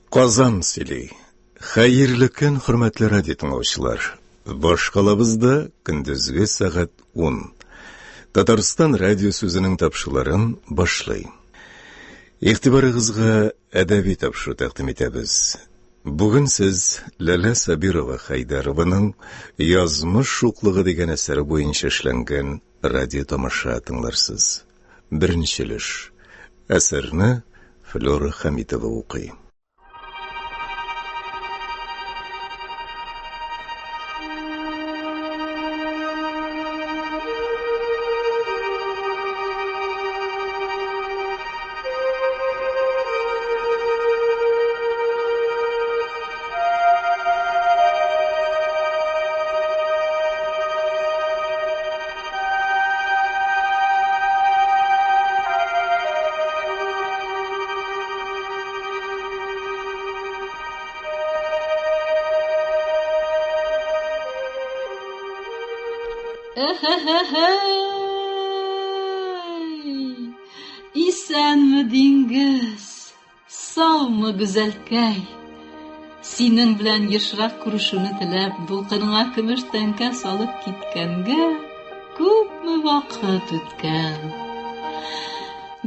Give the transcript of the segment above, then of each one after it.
Казан сөйли. Хәерле көн, хөрмәтле радио тыңлаучылар. Башкалабызда көндезге сәгать 10. Татарстан радио сүзенең тапшыруларын башлый. Игътибарыгызга әдәби тапшыру тәкъдим итәбез. Бүген сез Ләлә Сабирова Хәйдәрованың Язмыш шуклыгы дигән әсәре буенча эшләнгән радио тамаша тыңларсыз. Беренче өлеш. Әсәрне Флюра Хәмитова укый. Исәнме, диңгез! Саумы, гүзәлкәй! Синең белән ешрак күрешүне теләп, дулкыныңа көмеш тәңкә салып киткәнгә күпме вакыт үткән.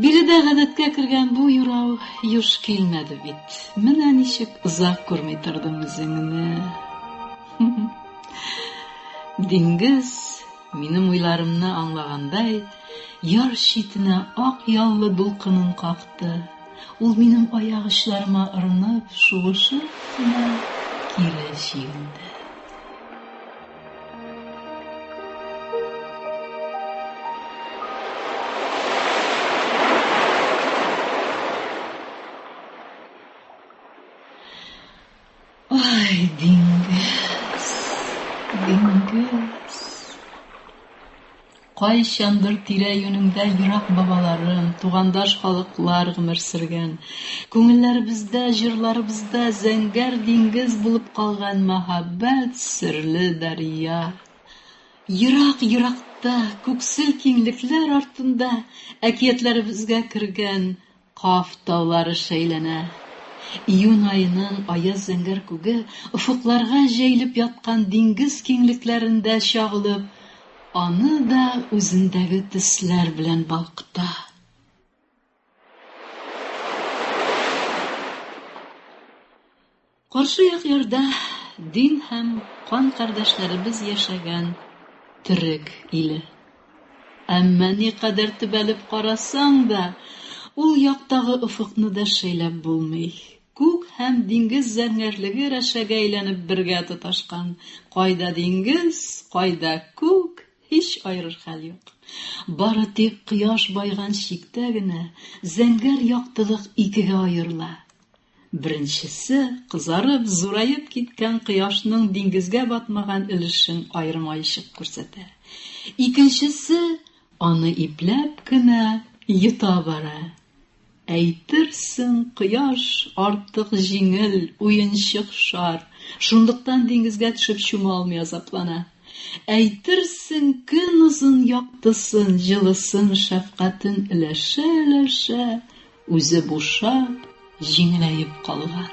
Биредә гадәткә кергән бу юрау юш килмәде бит. Менә ничек озак күрми тордым үзеңне. Диңгез Минем уйларымны аңлагандай, яр читенә ак яллы дулкынын какты. Ул минем аяк очларыма орынып, шуышып кына кире чигенде. Ай, диңгез, диңгез. Кайчандыр тирә-юнеңдә ерак бабаларым, тугандаш халыклар гомер сөргән. Күңелләребездә, җырларыбызда зәңгәр диңгез булып калган мәһабәт серле дәрья. Ерак-еракта, күксел киңлекләр артында әкиятләребезгә кергән Каф таулары шәйләнә. Июнь аеның аяз зәңгәр күге офыкларга җәелеп яткан диңгез киңлекләрендә чагылып, аны да үзендәге төсләр белән балкыта. Каршы як ярда дин һәм кан кардәшләребез яшәгән төрек иле. Әмма никадәр төбәлеп карасаң да, ул яктагы офыкны да шәйләп булмый. Күк һәм диңгез зәңгәрлеге рәшәгә әйләнеп бергә тоташкан. Кайда диңгез, кайда күк, һич аерыр хәл юк. Бары тик кояш байган чиктә генә зәңгәр яктылык икегә аерыла. Беренчесе, кызарып, зураеп киткән кояшның диңгезгә батмаган өлешен аермаачык күрсәтә. Икенчесе аны ипләп кенә йота бара. Әйтерсең, кояш артык җиңел, уенчык шар, шунлыктан диңгезгә төшеп чума алмый азаплана. Әйтерсең, көнозын яктысын, җылысын, шәфкатен өләшә-өләшә, Үзе бушап, җиңеләеп калган.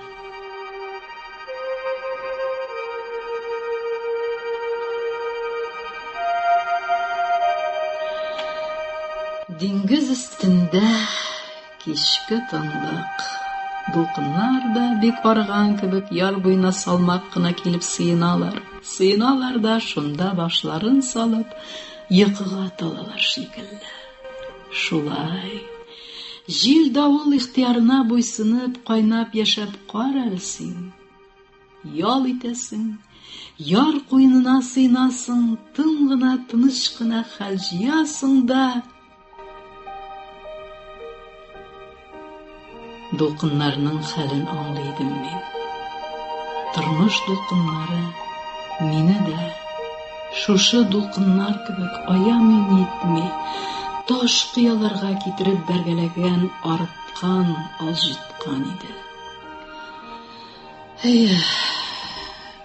Диңгез өстендә кичке тынлык. Дулкыннар да бик арыган кебек яр буена салмак кына килеп сыеналар. Сыеналар да шунда башларын салып, йокыга талалар шикелле. Шулай. Җил-давыл ихтыярына буйсынып, кайнап яшәп кар әле син. Ял итәсең, яр куенына сыенасың, тын гына, тыныч кына хәл җыясың да, Дулкыннарның хәлен аңлый идем мин. Тормыш дулкыннары мине дә шушы дулкыннар кебек аямый нитми, таш кыяларга китереп бәргәләгән, арыткан, алҗыткан иде. Әйе,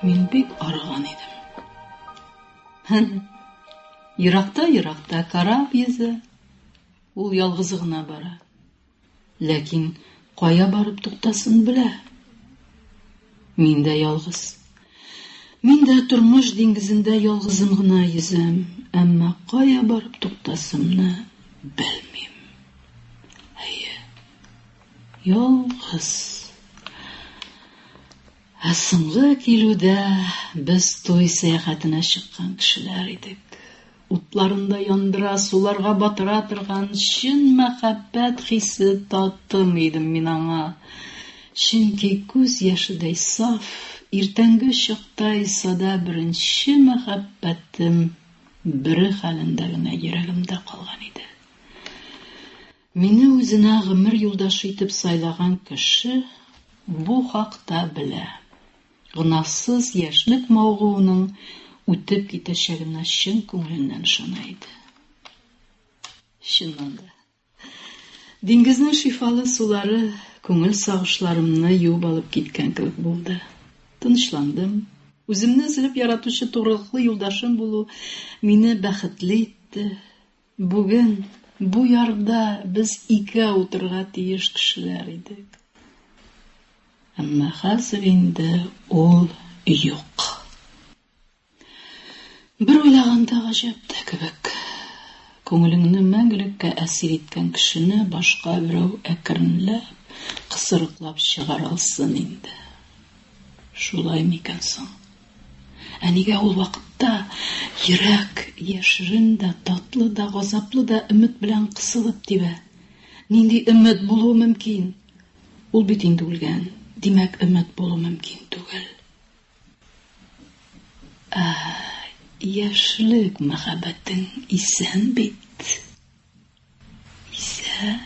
мин бик арыган идем. Һәм еракта-еракта кораб йөзә, ул ялгызы гына бара. Ләкин кая барып туктасын белә. Мин дә ялгыз. Мин дә тормыш диңгезендә ялгызым гына йөзәм, әмма кая барып туктасымны белмим. Әйе, ялгыз. Ә соңгы килүдә без туй сәяхәтенә чыккан кешеләр идек. Утларында яндыра, суларга батыра торган чын мәхәббәт хисе татымый идем мин аңа. Чөнки күз яшедәй саф, иртәнге чыктай садә беренче мәхәббәтем бөре хәлендә генә йөрәгемдә калган иде. Мине үзенә гомер юлдашы итеп сайлаган кеше бу хакта белә. Гөнаһсыз яшьлек мавыгуының үтеп китәчәгенә чын күңеленнән ышана иде. Чыннан да, диңгезнең шифалы сулары күңел сагышларымны юып алып киткән кебек булды. Тынычландым. Үземне өзелеп яратучы тугрылыклы юлдашым булу мине бәхетле итте. Бүген бу ярда без икәү утырырга тиеш кешеләр идек. Әмма хәзер инде ул юк. Бер уйлаганда гаҗәп тә кебек. Күңелеңне мәңгелеккә әсир иткән кешене башка берәү әкренләп, кысрыклап чыгара алсын инде. Шулай микән соң? Ә нигә ул вакытта йөрәк яшерен дә, татлы да, газаплы да өмет белән кысылып тибә? Нинди өмет булуы мөмкин? Ул бит инде үлгән, димәк, өмет булу мөмкин түгел. Ә яшьлек мәхәббәтең исән бит. Исән.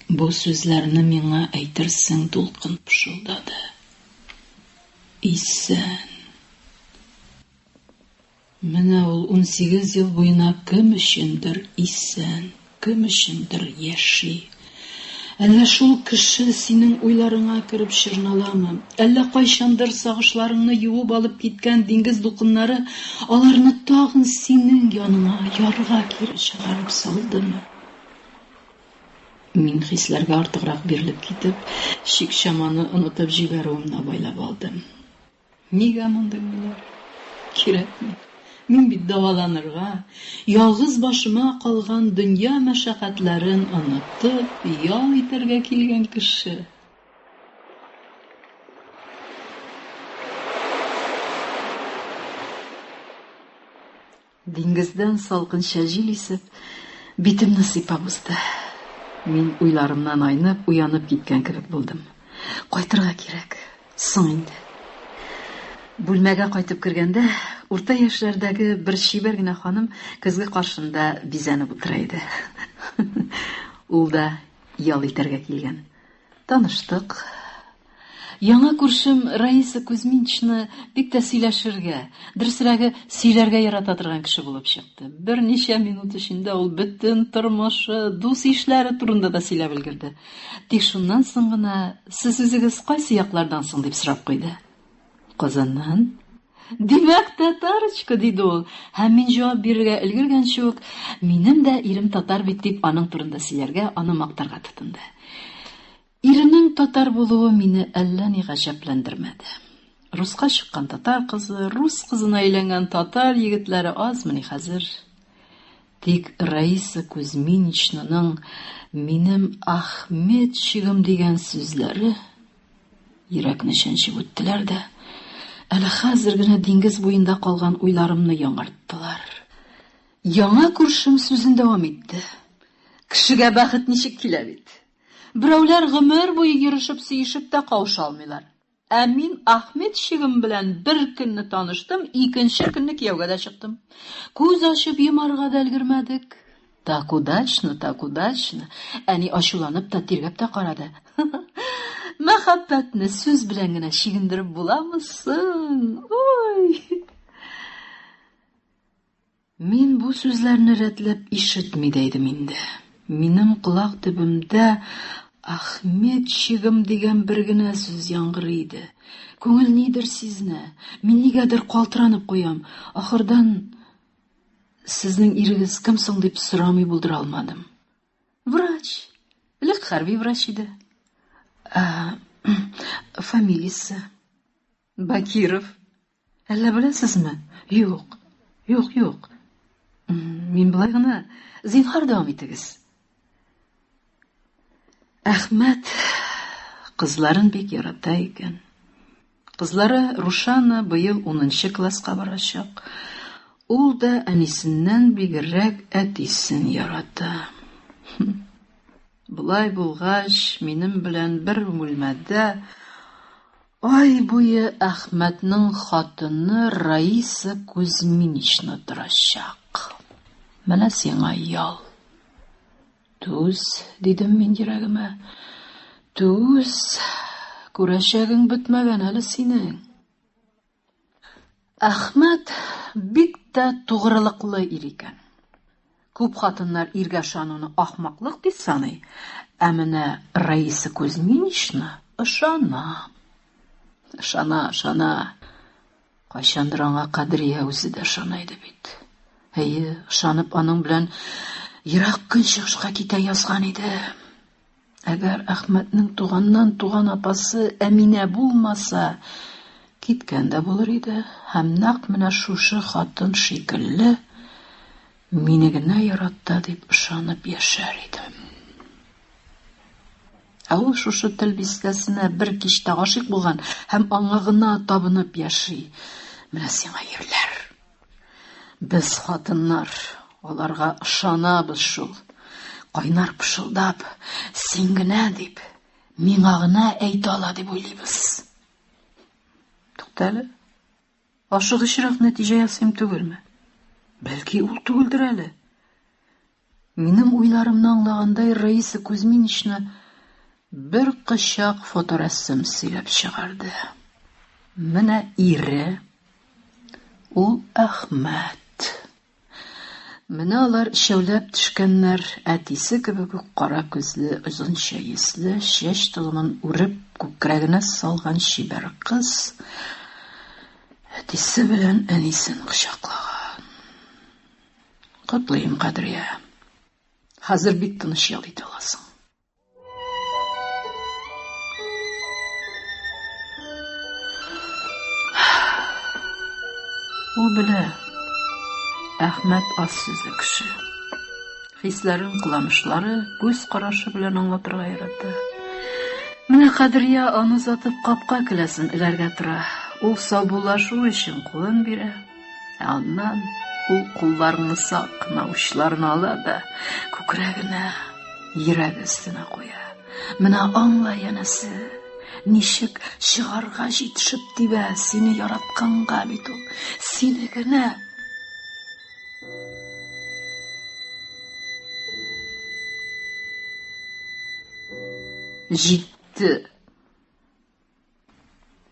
Бу сүзләрне миңа әйтерсең дулкын пышылдады. Исән. Менә ул 18 ел буена кем өчендер исән, кем өчендер яши. Әллә шул кеше синең уйларыңа кереп чорналамы? Әллә кайчандыр сагышларыңны юып алып киткән диңгез дулкыннары аларны тагын синең яныңа, ярга кире чыгарып салдымы? Мин хисләргә артыграк бирелеп китеп, чик-чаманы онытып җибәрүемне абайлап алдым. Нигә мондый уйлар? Кирәкми. Мин бит дәваланырга, ялгыз башыма калган дөнья мәшәкатьләрен онытып, ял итәргә килгән кеше. Диңгездән салкынча җил исеп, битемне сыйпап узды. Мин уйларымнан айнып, уянып киткән кебек булдым. Кайтырга кирәк. Соң инде. Бүлмәгә кайтып кергәндә, урта яшьләрдәге бер чибәр генә ханым көзге каршында бизәнеп утыра иде. Ул да ял итәргә килгән. Таныштык. Яңа күршем Раиса Кузьминична бик тә сөйләшергә, дөресрәге, сөйләргә ярата торган кеше булып чыкты. Берничә минут эчендә ул бөтен тормышы, дус-ишләре турында да сөйләп өлгерде. Тик шуннан соң гына, Сез үзегез кайсы яклардан соң, дип сорап куйды. Казаннан. Димәк, татарочка, диде ул. Һәм мин җавап бирергә өлгергәнче үк, минем дә ирем татар бит, дип аның турында сөйләргә, аны мактарга тотынды. Иренең татар булуы мине әллә ни гаҗәпләндермәде. Руска чыккан татар кызы, рус кызына өйләнгән татар егетләре азмыни хәзер? Тик Раиса Кузьминичнаның минем Ахметчигым дигән сүзләре йөрәкне чәнчеп үттеләр дә, әле хәзер генә диңгез буенда калган уйларымны яңарттылар. Яңа күршем сүзен дәвам итте. Кешегә бәхет ничек килә бит. Берәүләр гомер буе йөрешеп сөешеп тә кавыша алмыйлар. Ә мин Ахметчигым белән бер көнне таныштым, икенче көнне кияүгә дә чыктым. Күз ачып йомарга да өлгермәдек. Так удачно, так удачно. Әни ачуланып та, тиргәп тә карады. Мәхәббәтне сүз белән генә чигендереп буламы соң? Ой! Мин бу сүзләрне рәтләп ишетми дә идем инде. Минем колак төбемдә Ахметчигым дигән бер генә сүз яңгырый иде. Күңел нидер сизенә, мин нигәдер калтыранып куям. Ахырдан сезнең ирегез кем соң дип сорамый булдыра алмадым. Врач. Элек хәрби врач иде. Ә, Фамилиясе? Бакиров. Әллә беләсезме? Юк. Юк, юк. Мин болай гына. Зинһар дәвам итегез. Әхмәт кызларын бик ярата икән. Кызлары Рушана быел унынчы класска барачак. Ул да әнисеннән бигрәк әтисен ярата. Болай булгач, минем белән бер бүлмәдә ай буе Әхмәтнең хатыны Раиса Кузьминична торачак. Менә сиңа ял. Түз, дидем мин йөрәгемә. Түз, күрәчәгең бетмәгән әле синең. Әхмәт бик тә тугрылыклы ир икән. Күп хатыннар иргә ышануны ахмаклык дип саный, ә менә Раиса Кузьминична ышана. Ышана, ышана. Кайчандыр аңа Кадрия үзе дә ышана иде бит. Әйе, ышанып аның белән ерак көнчыгышка китә язган иде. Әгәр Әхмәтнең туганнан туган апасы Әминә булмаса, киткән дә булыр иде һәм нәкъ менә шушы хатын шикелле мине генә ярата дип ышанып яшәр идем. Ә ул шушы тел бистәсенә бер кичтә гашыйк булган һәм аңа гына табынып яши. Менә сиңа ирләр. Без хатыннар аларга ышанабыз шул. Кайнар пышылдап, син генә дип, миңа гына әйтә ала дип уйлыйбыз. Туктале. Ашыгычрак нәтиҗә ясыйм түгелме? Бәлки ул түгелдер әле. Минем уйларымны аңлагандай, Раиса Кузьминична бер кочак фоторәсем сөйләп чыгарды. Менә ире, ул Әхмәт. Менә алар өчәүләп төшкәннәр, әтисе кебек үк кара күзле, озынча йөзле, чәч толымын үреп күкрәгенә салган чибәр кыз әтисе белән әнисен кочаклаган. Котлыйм, Кадрия. Хәзер бик тыныч ял итә аласың. Ул белә, Әхмәт аз сүзле кеше. Хисләрен кыланышлары, күз карашы белән аңлатырга ярата. Менә Кадрия аны озатып капка келәсен эләргә тора. Ул саубуллашу өчен кулын бирә. Ә аннан ул кулларны сак кына учларына ала да күкрәгенә, йөрәге өстенә куя. Менә аңла, янәсе, ничек чыгарга җитешеп тибә, сине яратканга бит ул, сине генә. Җитте.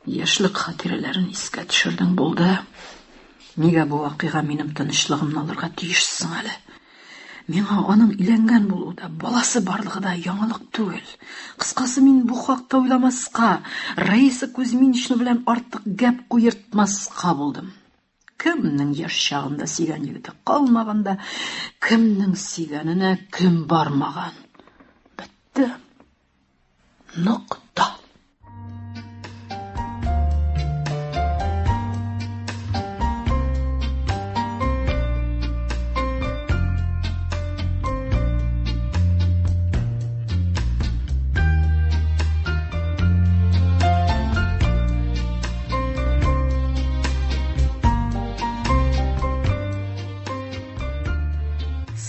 Яшьлек хатирәләрен искә төшердең, булды. Нигә бу вакыйга минем тынычлыгымны алырга тиеш соң әле? Миңа аның өйләнгән булуы да, баласы барлыгы да яңалык түгел. Кыскасы, мин бу хакта уйламаска, Раиса Кузьминична белән артык гәп куертмаска булдым. Кемнең яшь чагында сөйгән егете калмаган да, кемнең сөйгәненә кем бармаган. Бетте. Нокта.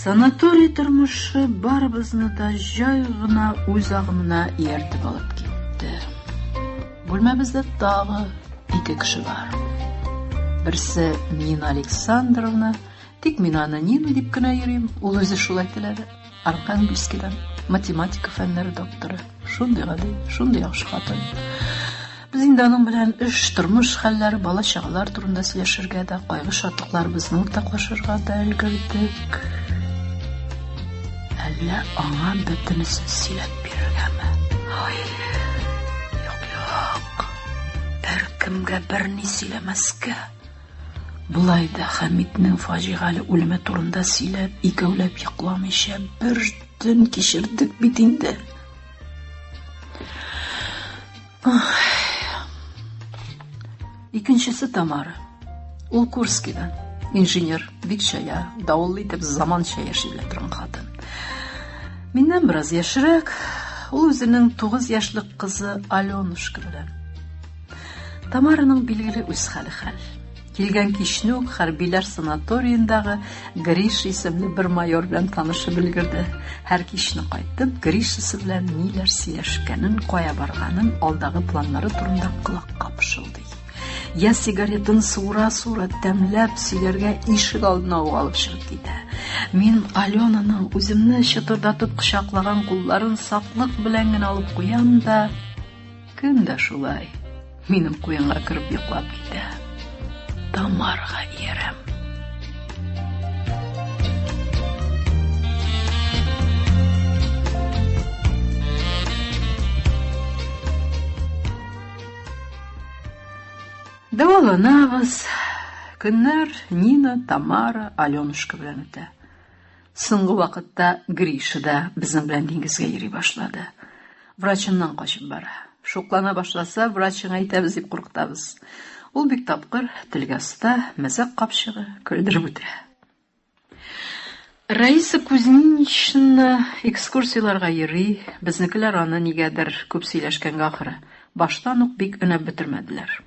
Санаторий тормышы барыбызны да җай гына үз агымына ияртеп алып китте. Бүлмәбездә тагы ике кеше бар. Берсе Нина Александровна, тик мин аны Нина дип кенә йөрим, ул үзе шулай теләде. Архангельскидан, математика фәннәре докторы. Шундый гади, шундый яхшы хатын. Без инде аның белән эш, тормыш хәлләре, бала-чагалар турында сөйләшергә дә, кайгы-шатлыкларыбызны уртаклашырга да өлгердек. Әллә аңа бөтенесен сөйләп бирергәме? Ай, юк, юк. Беркемгә берни сөйләмәскә. Болай да Хәмитнең фаҗигале үлеме турында сөйләп, икәүләп йокламыйча бер төн кичердек бит инде. Ах. Икенчесе Тамара. Ул Курскидан. Инженер, бик чая, давыллы итеп заманча яши белә торган хатын. Миннән бераз яшьрәк, ул үзенең 9 яшьлек кызы Аленушка белән. Тамараның билгеле үз хәле хәл. Килгән кичне үк хәрбиләр санаториендагы Гриша исемле бер майор белән танышып өлгерде. Һәр кичне кайтып, Гришасы белән ниләр сөйләшкәнен, кая барганын, алдагы планнары турында колакка пышылдый. Я сигаретын суыра-суыра тәмләп сөйләргә ишек алдына ук алып чыгып китә. Мин Аленаның үземне чытырдатып кочаклаган кулларын саклык белән генә алып куям да, көн дә шулай минем куенга кереп йоклап китә. Тамарга иярәм. Дәваланабыз. Көннәр Нина, Тамара, Аленушка белән үтә. Соңгы вакытта Гриша да безнең белән диңгезгә йөри башлады. Врачыннан качып бара. Шуклана башласа, врачыңа әйтәбез дип куркытабыз. Ул бик тапкыр, телгә оста, мәзәк капчыгы, көлдереп үтә. Раиса Кузьминична экскурсияләргә йөри, безнекеләр аны нигәдер күп сөйләшкәнгә ахры, баштан ук бик өнәп бетермәделәр.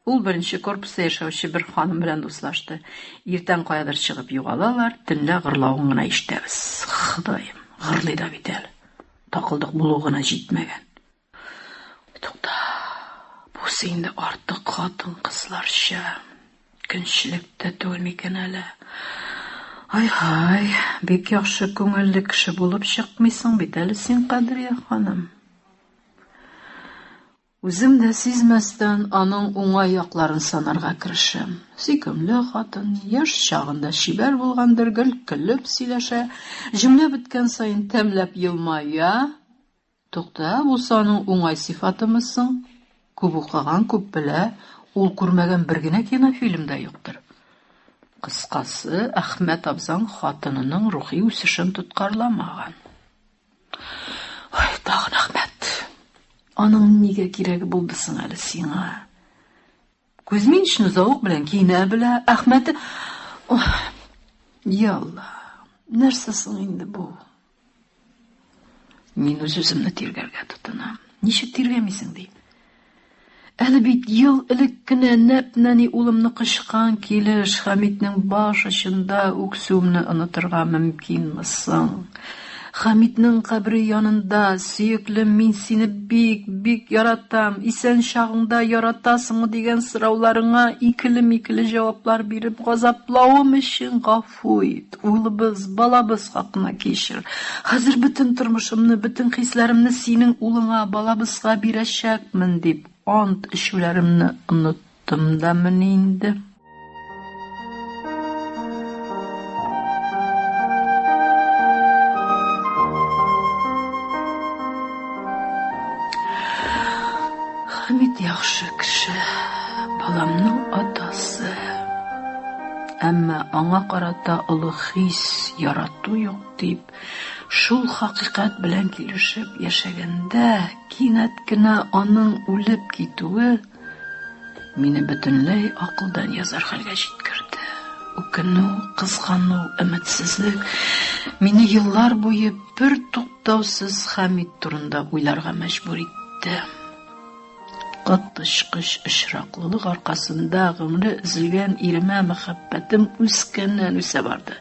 Ул беренче корпуста яшәүче бер ханым белән дуслашты. Иртән каядыр чыгып югалалар, төнлә гырлавын гына ишетәбез. Ходаем, гырлый да бит әле. Такылдык булу гына җитмәгән. Тукта, бусы инде артык хатын-кызларча. Көнчелек тә түгел микән әле? Ай-һай, бик яхшы күңелле кеше булып чыкмыйсың бит әле син, Кадрия ханым. Үзем дә сизмәстән, аның уңай якларын санарга керешәм. Сөйкемле хатын, яшь чагында чибәр булгандыр, гел көлеп сөйләшә, җөмлә беткән саен тәмләп елмая. Тукта, бусы аның уңай сыйфатымы соң? Күп укыган, күп белә, ул күрмәгән бер генә кинофильм да юктыр. Кыскасы, Әхмәт абзаң хатынының рухи үсешен тоткарламаган. Ой, тагын Әхмәт. Аның нигә кирәге булды соң әле сиңа? Кузьминичны зауык белән киенә белә, Әхмәте... Ой, я Алла, нәрсә соң инде бу? Мин үз-үземне тиргәргә тотынам. Ничек тиргәмисең, ди. Әле бит ел элек кенә нәп-нәни улымны кочкан килеш Хәмитнең баш очында үксүемне онытырга мөмкинме соң? Хәмитнең кабере янында, сөеклем, мин сине бик, бик яратам, исән чагыңда яратасыңмы дигән сорауларыңа икеле-микеле җаваплар биреп газаплавым өчен гафу ит, улыбыз, балабыз хакына кичер. Хәзер бөтен тормышымны, бөтен хисләремне синең улыңа, балабызга бирәчәкмен дип ант эчүләремне оныттым дамыни инде? Хәмит яхшы кеше, баламның атасы. Әмма аңа карата олы хис, ярату юк дип, шул хакыйкать белән килешеп яшәгәндә, кинәт кенә аның үлеп китүе мине бөтенләй акылдан язар хәлгә җиткерде. Үкенү, кызгану, өметсезлек мине еллар буе бер туктаусыз Хәмит турында уйларга мәҗбүр итте. Коточкыч очраклылык аркасында гомере өзелгән иремә мәхәббәтем үскәннән-үсә барды.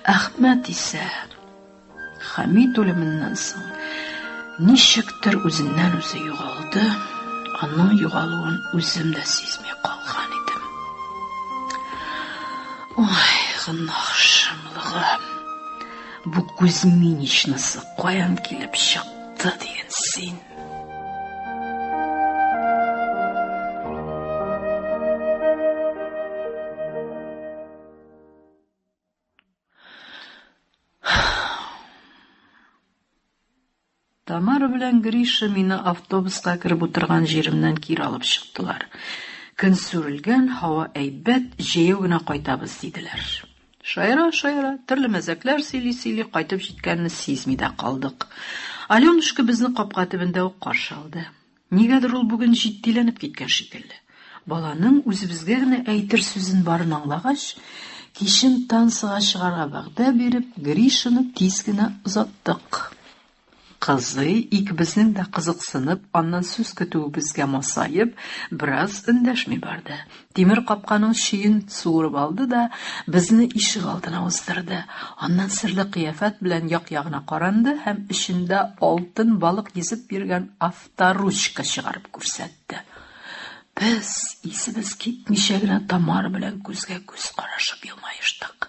Әхмәт исә Хәмит үлеменнән соң ничектер үзеннән-үзе югалды. Аның югалуын үзем дә сизми калган идем. Ой, гөнаһ шомлыгы. Бу Кузьминичнасы каян килеп чыкты диген син? Тамара белән Гриша мине автобуска кереп утырган җиремнән кире алып чыктылар. Көн сүрелгән, һава әйбәт, җәяү генә кайтабыз, диделәр. Шаяра-шаяра, төрле мәзәкләр сөйли-сөйли кайтып җиткәнне сизми дә калдык. Аленушка безне капка төбендә үк каршы алды. Нигәдер ул бүген җитдиләнеп киткән шикелле. Баланың үзебезгә генә әйтер сүзен барын аңлагач, кичен танцыга чыгарга вәгъдә биреп, Гришаны тиз генә озаттык. Кызый, икебезнең дә кызыксынып, аннан сүз көтүебезгә масаеп, бераз эндәшми барды. Тимер капканың чөен суырып алды да, безне ишегалдына уздырды. Аннан серле кыяфәт белән як-ягына каранды һәм эчендә алтын балык йөзеп йөргән авторучка чыгарып күрсәтте. Без, исебез китмичә генә Тамара белән күзгә-күз карашып елмаештык.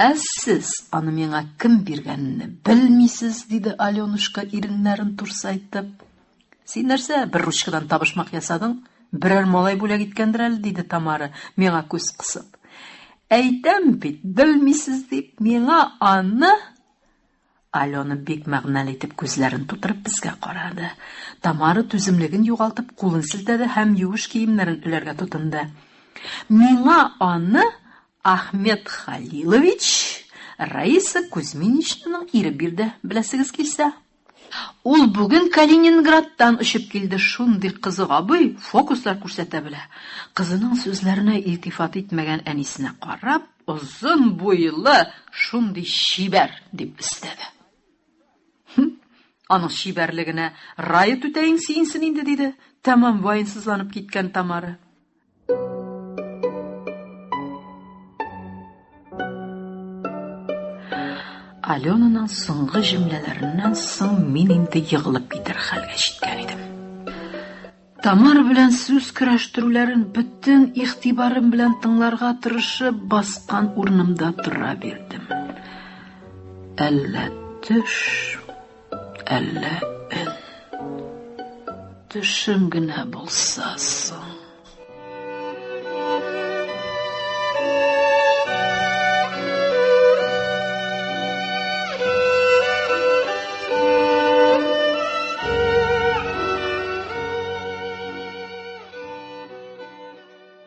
Ә сез аны миңа кем биргәнне белмисез, диде Аленушка иреннәрен турсайтып. Син нәрсә, бер ручкадан табышмак ясадың? Берәр малай бүләк иткәндер әле, диде Тамара, миңа күз кысып. Әйтәм бит, белмисез дип, миңа аны Алена бик мәгънәле итеп күзләрен тутырып безгә карады. Тамара түземлеген югалтып кулын селтәде һәм юеш киемнәрен эләргә тотынды. Миңа аны Ахмед Халилович Раиса Кузьминичнаның ире бирде, беләсегез килсә. Ул бүген Калининградтан очып килде, шундый кызык абый, фокуслар күрсәтә белә. Кызының сүзләренә илтифат итмәгән әнисенә карап, Озын буйлы, шундый чибәр, дип өстәде. Хм, аның чибәрлегенә Рая түтәең сөенсен инде, диде тәмам ваемсызланып киткән Тамара. Аленаның соңгы җөмләләреннән соң мин инде егылып китәр хәлгә җиткән идем. Тамара белән сүз көрәштерүләрен бөтен игътибарым белән тыңларга тырышып, баскан урынымда тора бирдем. Әллә төш, әллә өн. Төшем генә булса соң.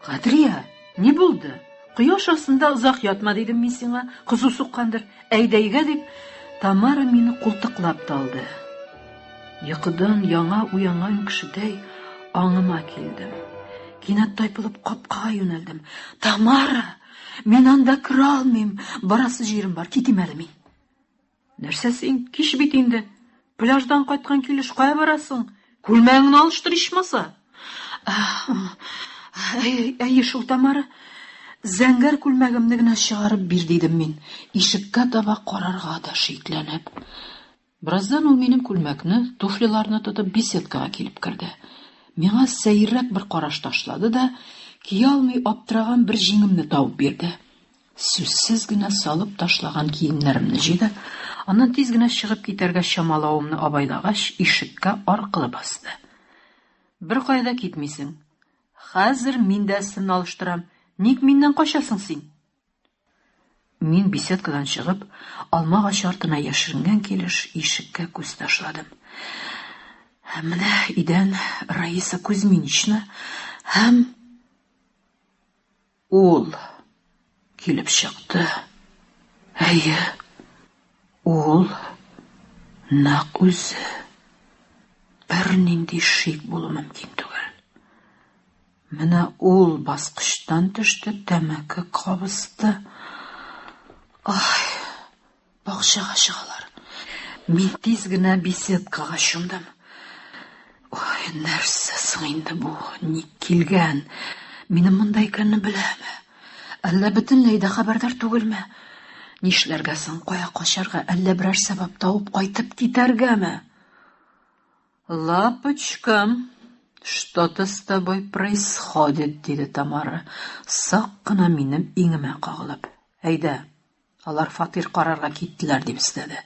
Кадрия, ни булды? Кояш астында озак ятма дидем мин сиңа, кызу суккандыр. Әйдә өйгә дип, Тамара мине култыклап та алды. Йокыдан яңа уянган кешедәй аңыма килдем. Кинәт тайпылып капкага юнәлдем. Тамара, мин анда керә алмыйм, барасы җирем бар, китим әле мин. Нәрсә син, кич бит инде. Пляждан кайткан килеш кая барасың? Күлмәгеңне алыштыр ичмаса. Әйе шул, Тамара. Зәңгәр күлмәгемне генә чыгарып бир, дидем мин, ишеккә таба карарга да шикләнеп. Бераздан ул минем күлмәкне, туфлиларны тотып беседкага килеп керде. Миңа сәеррәк бер караш ташлады да, кия алмый аптыраган бер җиңемне табып бирде. Сүзсез генә салып ташлаган киемнәремне җыйды, аннан тиз генә чыгып китәргә чамалавымны абайлагач, ишеккә аркылы басты. Беркая да китмисең. Хәзер мин дә өстемне алыштырам. Ник миннән качасың син? Мин беседкадан чыгып, алма агачы артына яшеренгән килеш ишеккә күз ташладым. Һәм менә өйдән Раиса Кузьминична һәм ул килеп чыкты. Әйе, ул нәкъ үзе. Бернинди шик булу мөмкин түгел. Менә ул баскычтан төште, тәмәке кабызды. Ай, бакчага чыгалар. Мин тиз генә беседкага чумдым. Ой, нәрсә соң инде бу? Ник килгән? Минем монда икәнне беләме? Әллә бөтенләй дә хәбәрдар түгелме? Нишләргә соң? Кая качарга? Әллә берәр сәбәп табып кайтып китәргәме? Лапочка, что-то с тобой происходит, диде Тамара, сак кына минем иңемә кагылып. Әйдә, алар фатир карарга киттеләр, дип өстәде.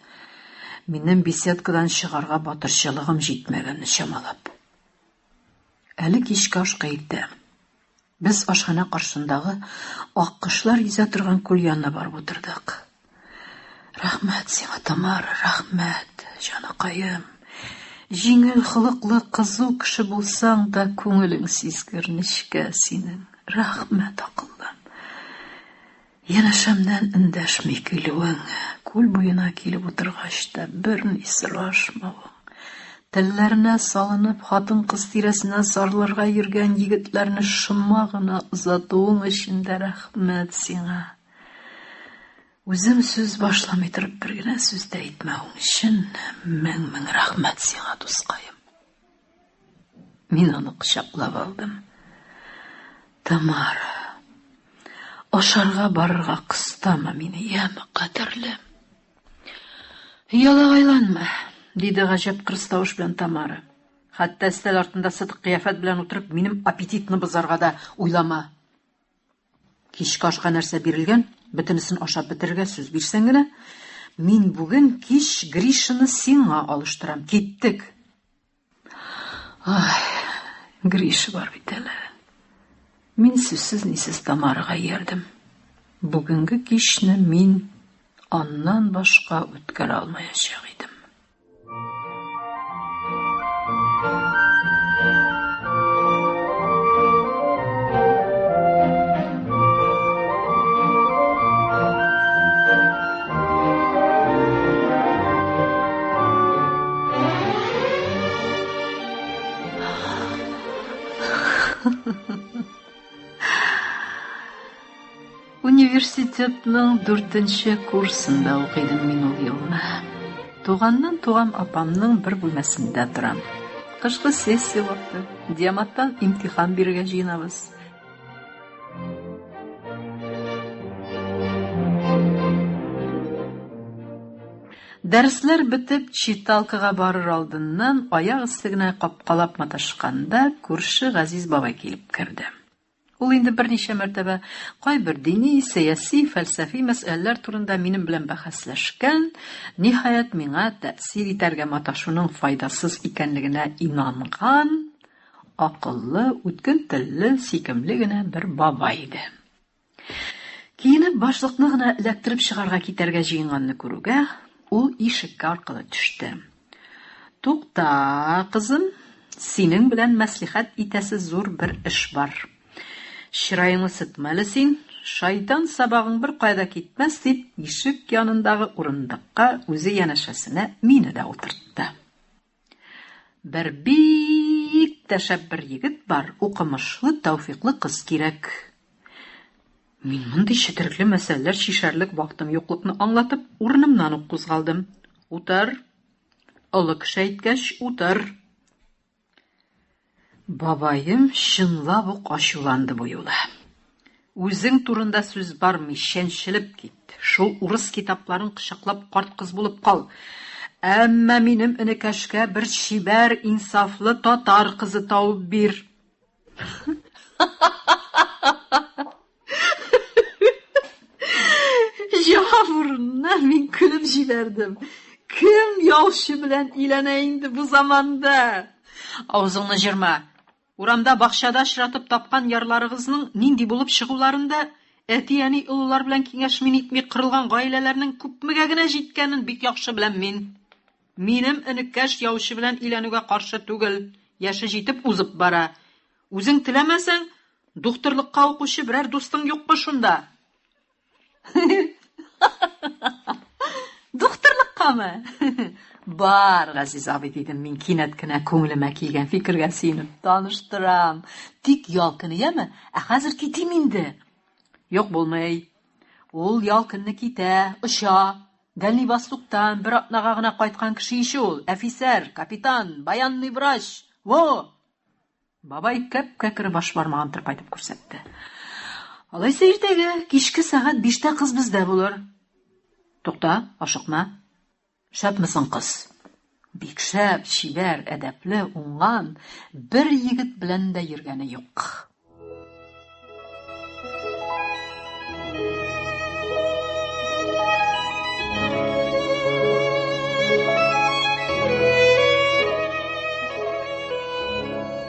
Минем беседкадан чыгарга батырчылыгым җитмәгәнне чамалап. Әле кичке ашка иртә. Без ашханә каршындагы аккошлар йөзә торган күл янына барып утырдык. Рәхмәт сиңа, Тамара, рәхмәт, җаныкаем. Җиңел холыклы, кызу кеше булсаң да, күңелең сизгер, нечкә синең. Рәхмәт, акыллым. Янәшәмнән эндәшми килүең, күл буена килеп утыргач та берни сорашмавың. Телләренә салынып, хатын-кыз тирәсенә сарылырга йөргән егетләрне шома гына озатуың өчен дә рәхмәт сиңа. Үзем сүз башламый торып бер генә сүз дә әйтмәвең өчен мең-мең рәхмәт сиңа, дускаем. Мин аны кочаклап алдым. Тамара, ашарга барырга кыстама мине, яме, кадерлем. Ялагайланма, диде гаҗәп кырыс тавыш белән Тамара. Хәтта өстәл артында сытык кыяфәт белән утырып, минем аппетитны бозарга да уйлама. Кичке ашка нәрсә бирелгән, бөтенесен ашап бетерергә сүз бирсәң генә, мин бүген кич Гришаны сиңа алыштырам. Киттек! Ай, Гриша бар бит әле. Мин сүзсез-нисез Тамарага иярдем. Бүгенге кичне мин аннан башка үткәрә алмаячак идем. Университетның дүртенче курсында укыйдым мин ул елны. Туганнан туган апамның бер бүлмәсендә торам. Кышкы сессия вакыты, диаматтан имтихан бирергә җыенабыз. Дәресләр бетеп, читалкага барыр алдыннан аяк өсте генә капкалап маташканда, күрше Газиз бабай килеп керде. Ул инде берничә мәртәбә кайбер дини, сәяси, фәлсәфи мәсьәләләр турында минем белән бәхәсләшкән, ниһаять, миңа тәэсир итәргә маташуның файдасыз икәнлегенә инанган, акыллы, үткен телле, сөйкемле генә бер бабай иде. Киенеп, башлыкны гына эләктереп чыгарга китәргә җыенганны күрүгә, ул ишеккә аркылы төште. Тукта, кызым, синең белән мәслихәт итәсе зур бер эш бар. Чыраеңны сытма әле син, шайтан сабагың беркая да китмәс, дип, ишек янындагы урындыкка үзе янәшәсенә мине дә утыртты. Бер бик тә шәп бер егет бар, укымышлы, тәүфыйклы кыз кирәк. Мин мондый четерекле мәсьәләләр чишәрлек вакытым юклыкны аңлатып, урынымнан ук кузгалдым. Утыр. Олы кеше әйткәч, утыр. Бабаем чынлап ук ачуланды бу юлы. Үзең турында сүз бармый, чәнчелеп кит. Шул урыс китапларын кочаклап карт кыз булып кал. Әмма минем энекәшкә бер чибәр, инсафлы татар кызы табып бир. Җавап урынына мин көлеп җибәрдем. Кем яучы белән өйләнә инде бу заманда? Авызыңны җырма. Урамда, бакчада очратып тапкан ярларыгызның нинди булып чыгуларын да, әти-әни олылар белән киңәшми-нитми корылган гаиләләрнең күпмегә генә җиткәнен бик яхшы беләм мин. Минем энекәш яучы белән өйләнүгә каршы түгел, яше җитеп узып бара. Үзең теләмәсәң, духтырлыкка укучы берәр дустың юкмы шунда? Духтырлыккамы? Бар, Газиз абый, дидем мин кинәт кенә күңелемә килгән фикергә сөенеп. Таныштырам. Тик ял көне, яме? Ә хәзер китим инде. Юк, булмый. Ул ял көнне китә, оча. Дальний Востоктан бер атнага гына кайткан кеше ич ул, әфисәр, капитан, баянный врач. Во! Бабай кәп-кәкре баш бармагын тырпайтып күрсәтте. Алайса иртәгә кичке сәгать биштә кыз бездә булыр. Тукта, ашыкма. Шәпме соң кыз? Бик шәп, чибәр, әдәпле, уңган, бер егет белән дә йөргәне юк.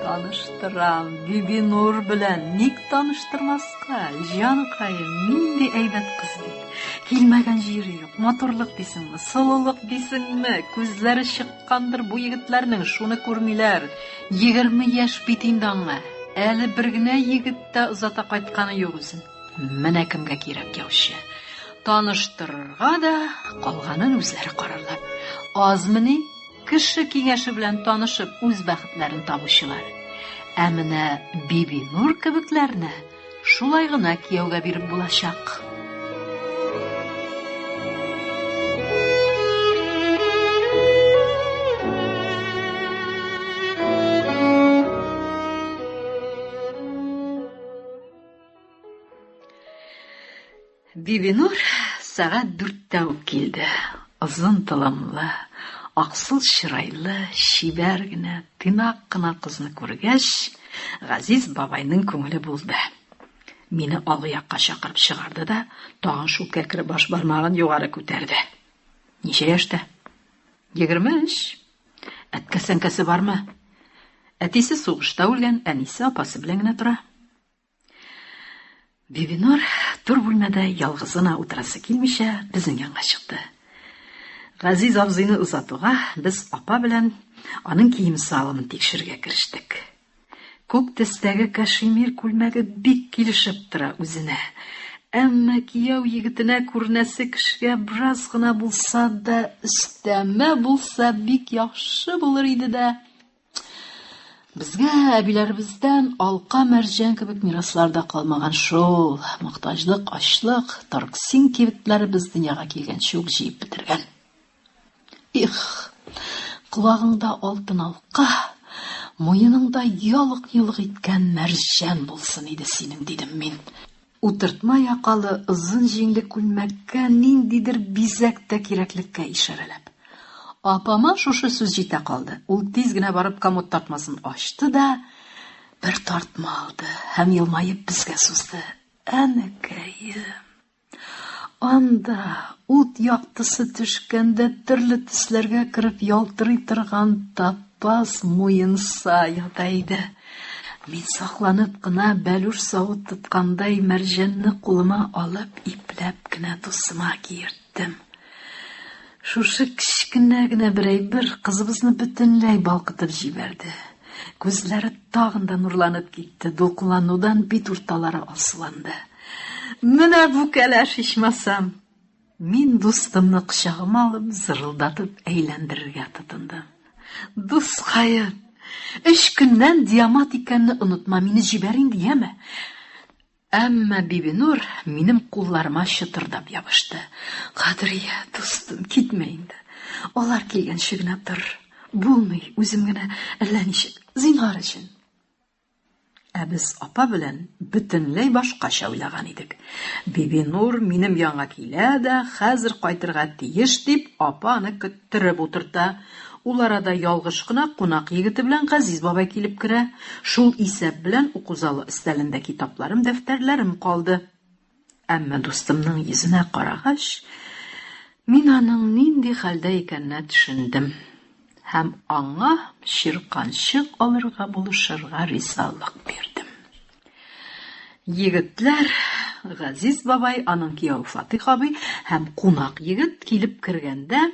Таныштырам, Бибинур белән. Ник таныштырмаска? Җаныкаем, нинди әйбәт кыз бит. Килмәгән җире юк. Матурлык дисеңме, сылулык дисеңме? Күзләре чыккандыр бу егетләрнең, шуны күрмиләр. 20 яшь бит инде аңа. Әле бер генә егет тә озата кайтканы юк үзен. Менә кемгә кирәк яучы. Таныштырырга да, калганын үзләре карарлар. Азмыни? Кеше киңәше белән танышып үз бәхетләрен табучылар. Ә менә Бибинур кебекләрне шулай гына кияүгә биреп булачак. Бибинур сәгать дүрттә үк килде. Озын толымлы, аксыл чырайлы, чибәр генә, тыйнак кына кызны күргәч, Газиз бабайның күңеле булды. Мине алгы якка чакырып чыгарды да, тагын шул кәкре баш бармагын югары күтәрде. Ничә яшьтә? 23. Әткәсе-әнкәсе бармы? Әтисе сугышта үлгән, әнисе апасы белән генә тора. Бибинур түр бүлмәдә ялгызына утырасы килмичә безнең янга чыкты. Газиз абзыйны озатуга без апа белән аның кием-салымын тикшерергә керештек. Күк төстәге кашемир күлмәге бик килешеп тора үзенә. Әмма кияү егетенә күренәсе кешегә бераз гына булса да өстәмә булса бик яхшы булыр иде дә. Безгә әбиләребездән алка-мәрҗән кебек мираслар да калмаган шул. Мохтаҗлык, ачлык, торгсин кибетләре без дөньяга килгәнче үк җыеп бетергән. Их, колагыңда алтын алка, муеныңда ялык-йолык иткән мәрҗән булсын иде синең, дидем мин. Утыртма якалы озын җиңле күлмәккә ниндидер бизәк тә кирәклеккә ишарәләп. Апама шушы сүз җитә калды. Ул тиз генә барып комод тартмасын ачты да, бер тартма алды һәм елмаеп безгә сузды. Әнекәем! Анда ут яктысы төшкәндә төрле төсләргә кереп ялтырый торган тапас муенса ята иде. Мин сакланып кына бәлүр савыт тоткандай мәрҗәнне кулыма алып, ипләп кенә дусыма киерттем. Шушы кечкенә генә бер әйбер кызыбызны бөтенләй балкытып җибәрде. Күзләре тагын да нурланып китте, дулкынланудан бит урталары алсуланды. Менә бу кәләш ичмасам! Мин дустымны кочагыма алып, зырылдатып әйләндерергә тотындым. Дускаем, өч көннән диамат икәнне онытма, мине җибәр инде, яме? Әмма Бибинур минем кулларыма чытырдап ябышты. Кадрия, дустым, китмә инде. Алар килгәнче генә тор. Булмый, үзем генә әллә ничек. Зинһар өчен. Ә без апа белән бөтенләй башкача уйлаган идек. Бибинур минем янга килә дә, хәзер кайтырга тиеш дип, апа аны көттереп утырта. Ул арада ялгыш кына кунак егете белән Газиз бабай килеп керә. Шул исәп белән уку залы өстәлендә китапларым, дәфтәрләрем калды. Әмма дустымның йөзенә карагач, мин аның нинди хәлдә икәненә төшендем һәм аңа чирканчык алырга булышырга ризалык бирдем. Егетләр, Газиз бабай, аның кияве Фатыйх абый һәм кунак егет килеп кергәндә,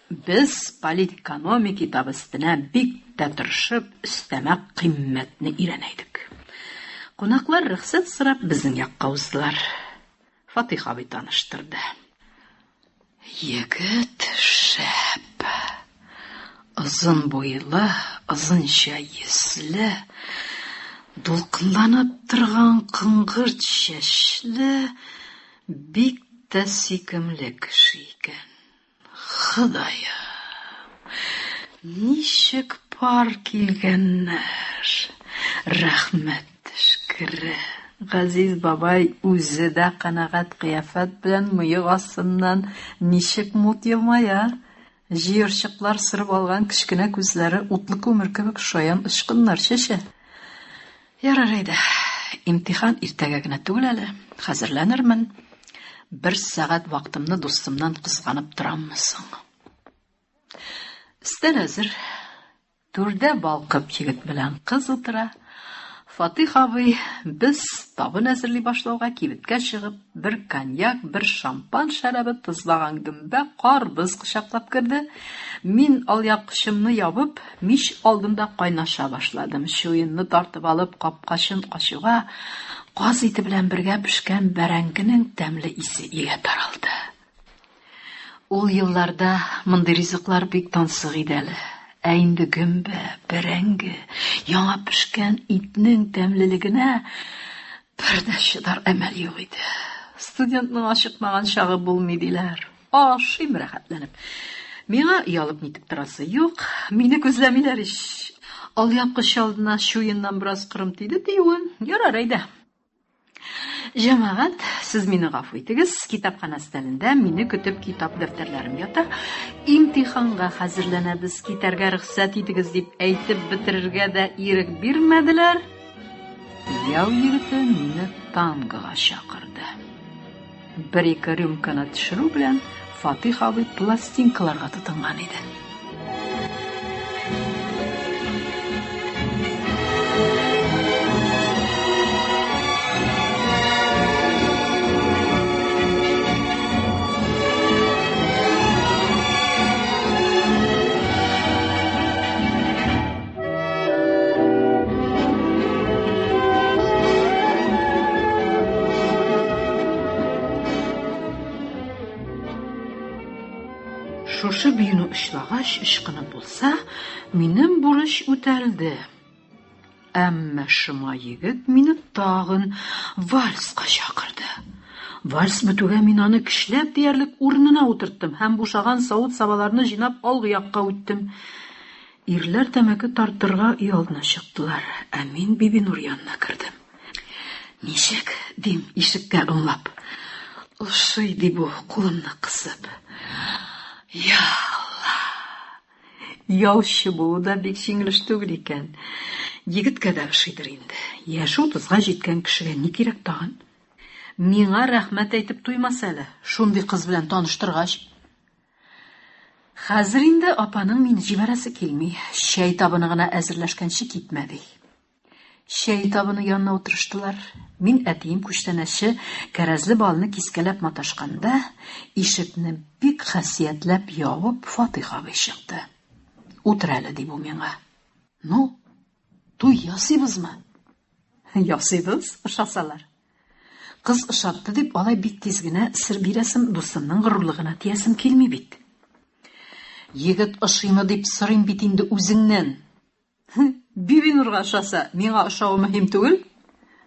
Без политэкономия китабы өстенә бик тә тырышып өстәмә кыйммәтне өйрәнә идек. Кунаклар рөхсәт сорап безнең якка уздылар. Фатыйх абый таныштырды. Егет шәп. Озын буйлы, озынча йөзле, дулкынланып торган коңгырт чәчле, бик тә сөйкемле кеше икән. Ходаем, ничек пар килгәннәр! Рәхмәт төшкере! Газиз бабай үзе дә канәгать кыяфәт белән мыек астыннан ничек мут елмая! Җыерчыклар сырып алган кечкенә күзләре утлы күмер кебек шаян очкыннар чәчә. Ярар әйдә, имтихан иртәгә генә түгел әле, хәзерләнермен. Бер сәгать вакытымны дустымнан кызганып тораммы соң? Өстәл әзер. Түрдә балкып егет белән кыз утыра. Фатих абый, без табын әзерли башлауга кибеткә чыгып, бер коньяк, бер шампан шәрабе тозлаган гөмбә, карбыз кочаклап керде. Мин алъяпкычымны ябып, мич алдында кайнаша башладым. Чуенны тартып алып, капкачын ачуга, каз ите белән бергә пешкән бәрәңгенең тәмле исе өйгә таралды. Ул елларда мондый ризыклар бик тансык иде әле. Ә инде гөмбә, бәрәңге, яңа пешкән итнең тәмлелегенә бер дә чыдар әмәл юк иде. Студентның ачыкмаган чагы булмый диләр. Ашыйм рәхәтләнеп. Миңа оялып нитеп торасы юк, мине күзләмиләр ич. Алъяпкыч алдына чуеннан бераз корым тиде диюен. Ярар, әйдә. Җәмәгать, сез мине гафу итегез, китапханә өстәлендә мине көтеп китап-дәфтәрләрем ята. Имтиханга хәзерләнәбез, китәргә рөхсәт итегез дип әйтеп бетерергә дә ирек бирмәделәр. Яу егете мине тангога чакырды. Бер-ике рюмканы төшерү белән Фатих абый пластинкаларга тотынган иде. Шушы биюне очлагач, ычкынып булса, минем бурыч үтәлде. Әмма шома егет мине тагын вальска чакырды. Вальс бетүгә мин аны көчләп диярлек урынына утырттым һәм бушаган савыт-сабаларны җыйнап алгы якка үттем. Ирләр тәмәке тартырга өйалдына чыктылар, ә мин Бибинур янына кердем. Ничек? дим, ишеккә ымлап. Ошый, ди бу, кулымны кысып. Я Алла! Яучы булу да бик җиңел эш түгел икән. Егеткә дә ошыйдыр инде. Яше утызга җиткән кешегә ни кирәк тагын? Миңа рәхмәт әйтеп туймас әле, шундый кыз белән таныштыргач. Хәзер инде апаның мине җибәрәсе килми. Чәй табыны гына әзерләшкәнче китмә, ди. Чәй табыны янына утырыштылар. Мин әтием күчтәнәче кәрәзле балны кискәләп маташканда, ишекне бик хәсиятләп ябып, Фатыйх абый чыкты. Утыр әле, ди бу миңа. Ну, туй ясыйбызмы? Ясыйбыз, ошасалар. Кыз ошатты дип, алай бик тиз генә сер бирәсем, дустымның горурлыгына тиясем килми бит. Егет ошыймы дип сорыйм бит инде үзеңнән. Бибинурга ошаса, миңа ошавы мөһим түгел?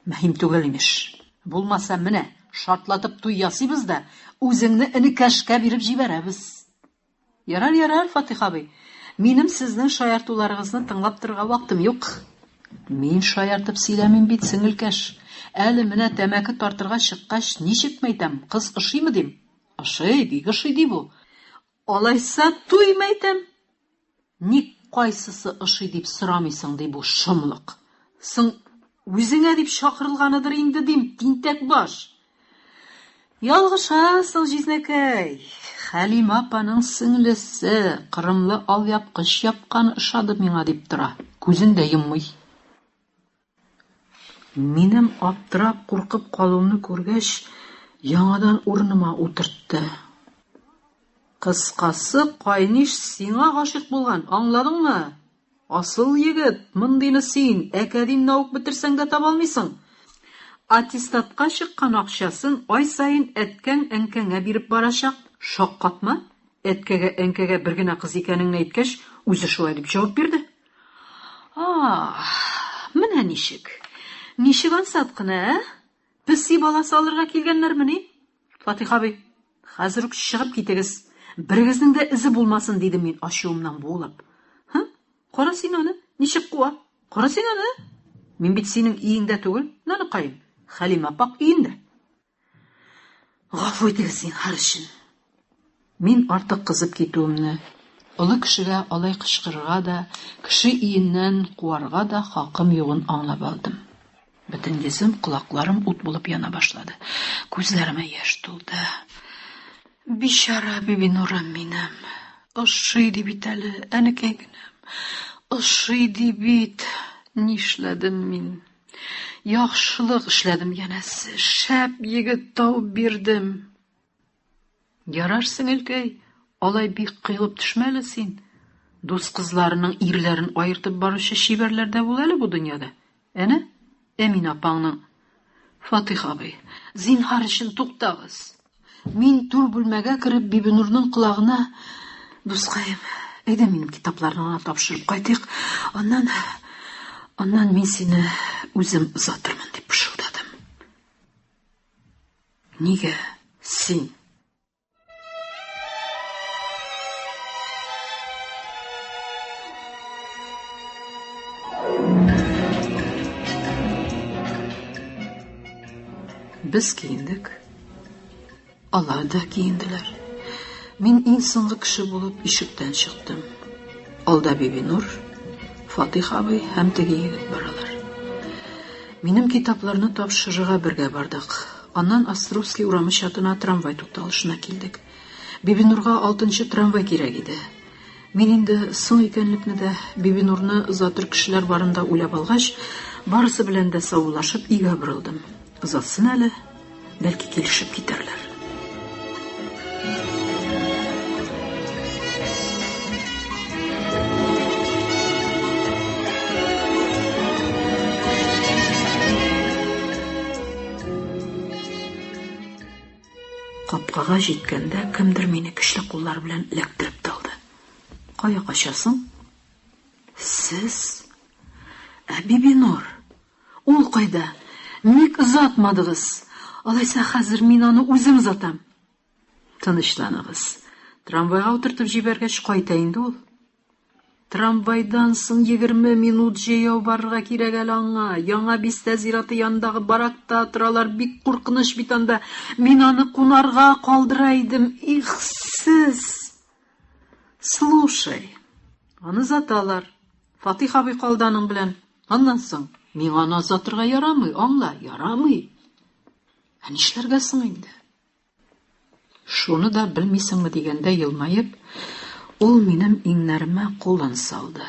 Мөһим түгел, имеш. Булмаса, менә, шартлатып туй ясыйбыз да, үзеңне энекәшкә биреп җибәрәбез. Ярар, ярар, Фатих абый. Минем сезнең шаяртуларыгызны тыңлап торырга вактым юк. Мин шаяртып сөйләмим бит, сеңелкәш. Әле менә тәмәке тартырга чыккач, ничек мәйтәм, кыз ошыймы дим. Ошый, бик ошый, ди бу. Алайса, туй мәйтәм. Ник кайсысы ошый дип сорамыйсың, ди бу шомлык. Соң, үзеңә дип чакырылганыдыр инде, дим, тинтәк баш. Ялгышасың, җизнәкәй. Хәлимә апаның сеңлесе, кырымлы алъяпкыч япканы ошады миңа дип тора, күзен дә йоммый. Минем аптырап, куркып калуымны күргәч, яңадан урыныма утыртты. Кыскасы, кайниш сиңа гашыйк булган, аңладыңмы? Асыл егет, мондыйны син, әкәдим наук бетерсәң дә таба алмыйсың. Аттестатка чыккан акчасын ай саен әткәң-әнкәңә биреп барачак. Шаккатма, әткәгә-әнкәгә бер генә кыз икәнеңне әйткәч, үзе шулай дип җавап бирде. Аһ, менә ничек. Ничек ансат кына, ә? Песи баласы алырга килгәннәрмени? Фатих абый, хәзер үк чыгып китегез. Берегезнең дә эзе булмасын, дидем мин ачуымнан буылып. Һы, кара син аны, ничек куа. Кара син аны. Мин бит синең өеңдә түгел, наныкаем. Хәлимә апак өендә. Гафу итегез зинһар өчен. Мин артык кызып китүемне, олы кешегә алай кычкырырга да, кеше өеннән куарга да хакым югын аңлап алдым. Бөтен йөзем, колакларым ут булып яна башлады. Күзләремә яшь тулды. Бичара Бибинурым минем. Ошый ди бит әле, әнекәй генәм. Ошый ди бит. Нишләдем мин? Яхшылык эшләдем янәсе. Шәп егет табып бирдем. Ярар, сеңелкәй, алай бик коелып төшмә әле син. Дус кызларының ирләрен аертып баручы чибәрләр дә була әле бу дөньяда. Әнә, Әминә апаңның. Фатих абый, зинһар өчен туктагыз. Мин түр бүлмәгә кереп Бибинурның колагына, Дускаем, Әйдә минем китапларны гына тапшырып кайтыйк. Аннан аннан мин сине үзем озатырмын, дип пышылдадым. Нигә син? Без киендек. Алар да киенделәр. Мин иң соңгы кеше булып ишектән чыктым. Алда Бибинур, Фатих абый һәм теге егет баралар. Минем китапларны тапшырырга бергә бардык. Аннан Островский урамы чатына трамвай тукталышына килдек. Бибинурга алтынчы трамвай кирәк иде. Мин инде соң икәнлекне дә, Бибинурны озатыр кешеләр барын да уйлап алгач, барысы белән дә саубуллашып өйгә борылдым. Озатсын әле, бәлки килешеп китәрләр. Капкага җиткәндә кемдер мине көчле куллар белән эләктереп тә алды. Кая качасың? Сез? Ә Бибинур? Ул кайда? Ник озатмадыгыз? Алайса хәзер мин аны үзем озатам. Тынычланыгыз. Трамвайга утыртып җибәргәч кайта инде ул. Трамвайдан соң 20 минут җәяү барырга кирәк әле аңа. Яңа бистә зираты янындагы баракта торалар. Бик куркыныч бит анда. Мин аны кунарга калдыра идем. Их, сез! Слушай, аны озаталар. Фатих абый калды аның белән. Аннан соң, миңа аны озатырга ярамый, аңла, ярамый. Ә нишләргә соң инде? Шуны да белмисеңме дигәндәй елмаеп, ул минем иңнәремә кулын салды.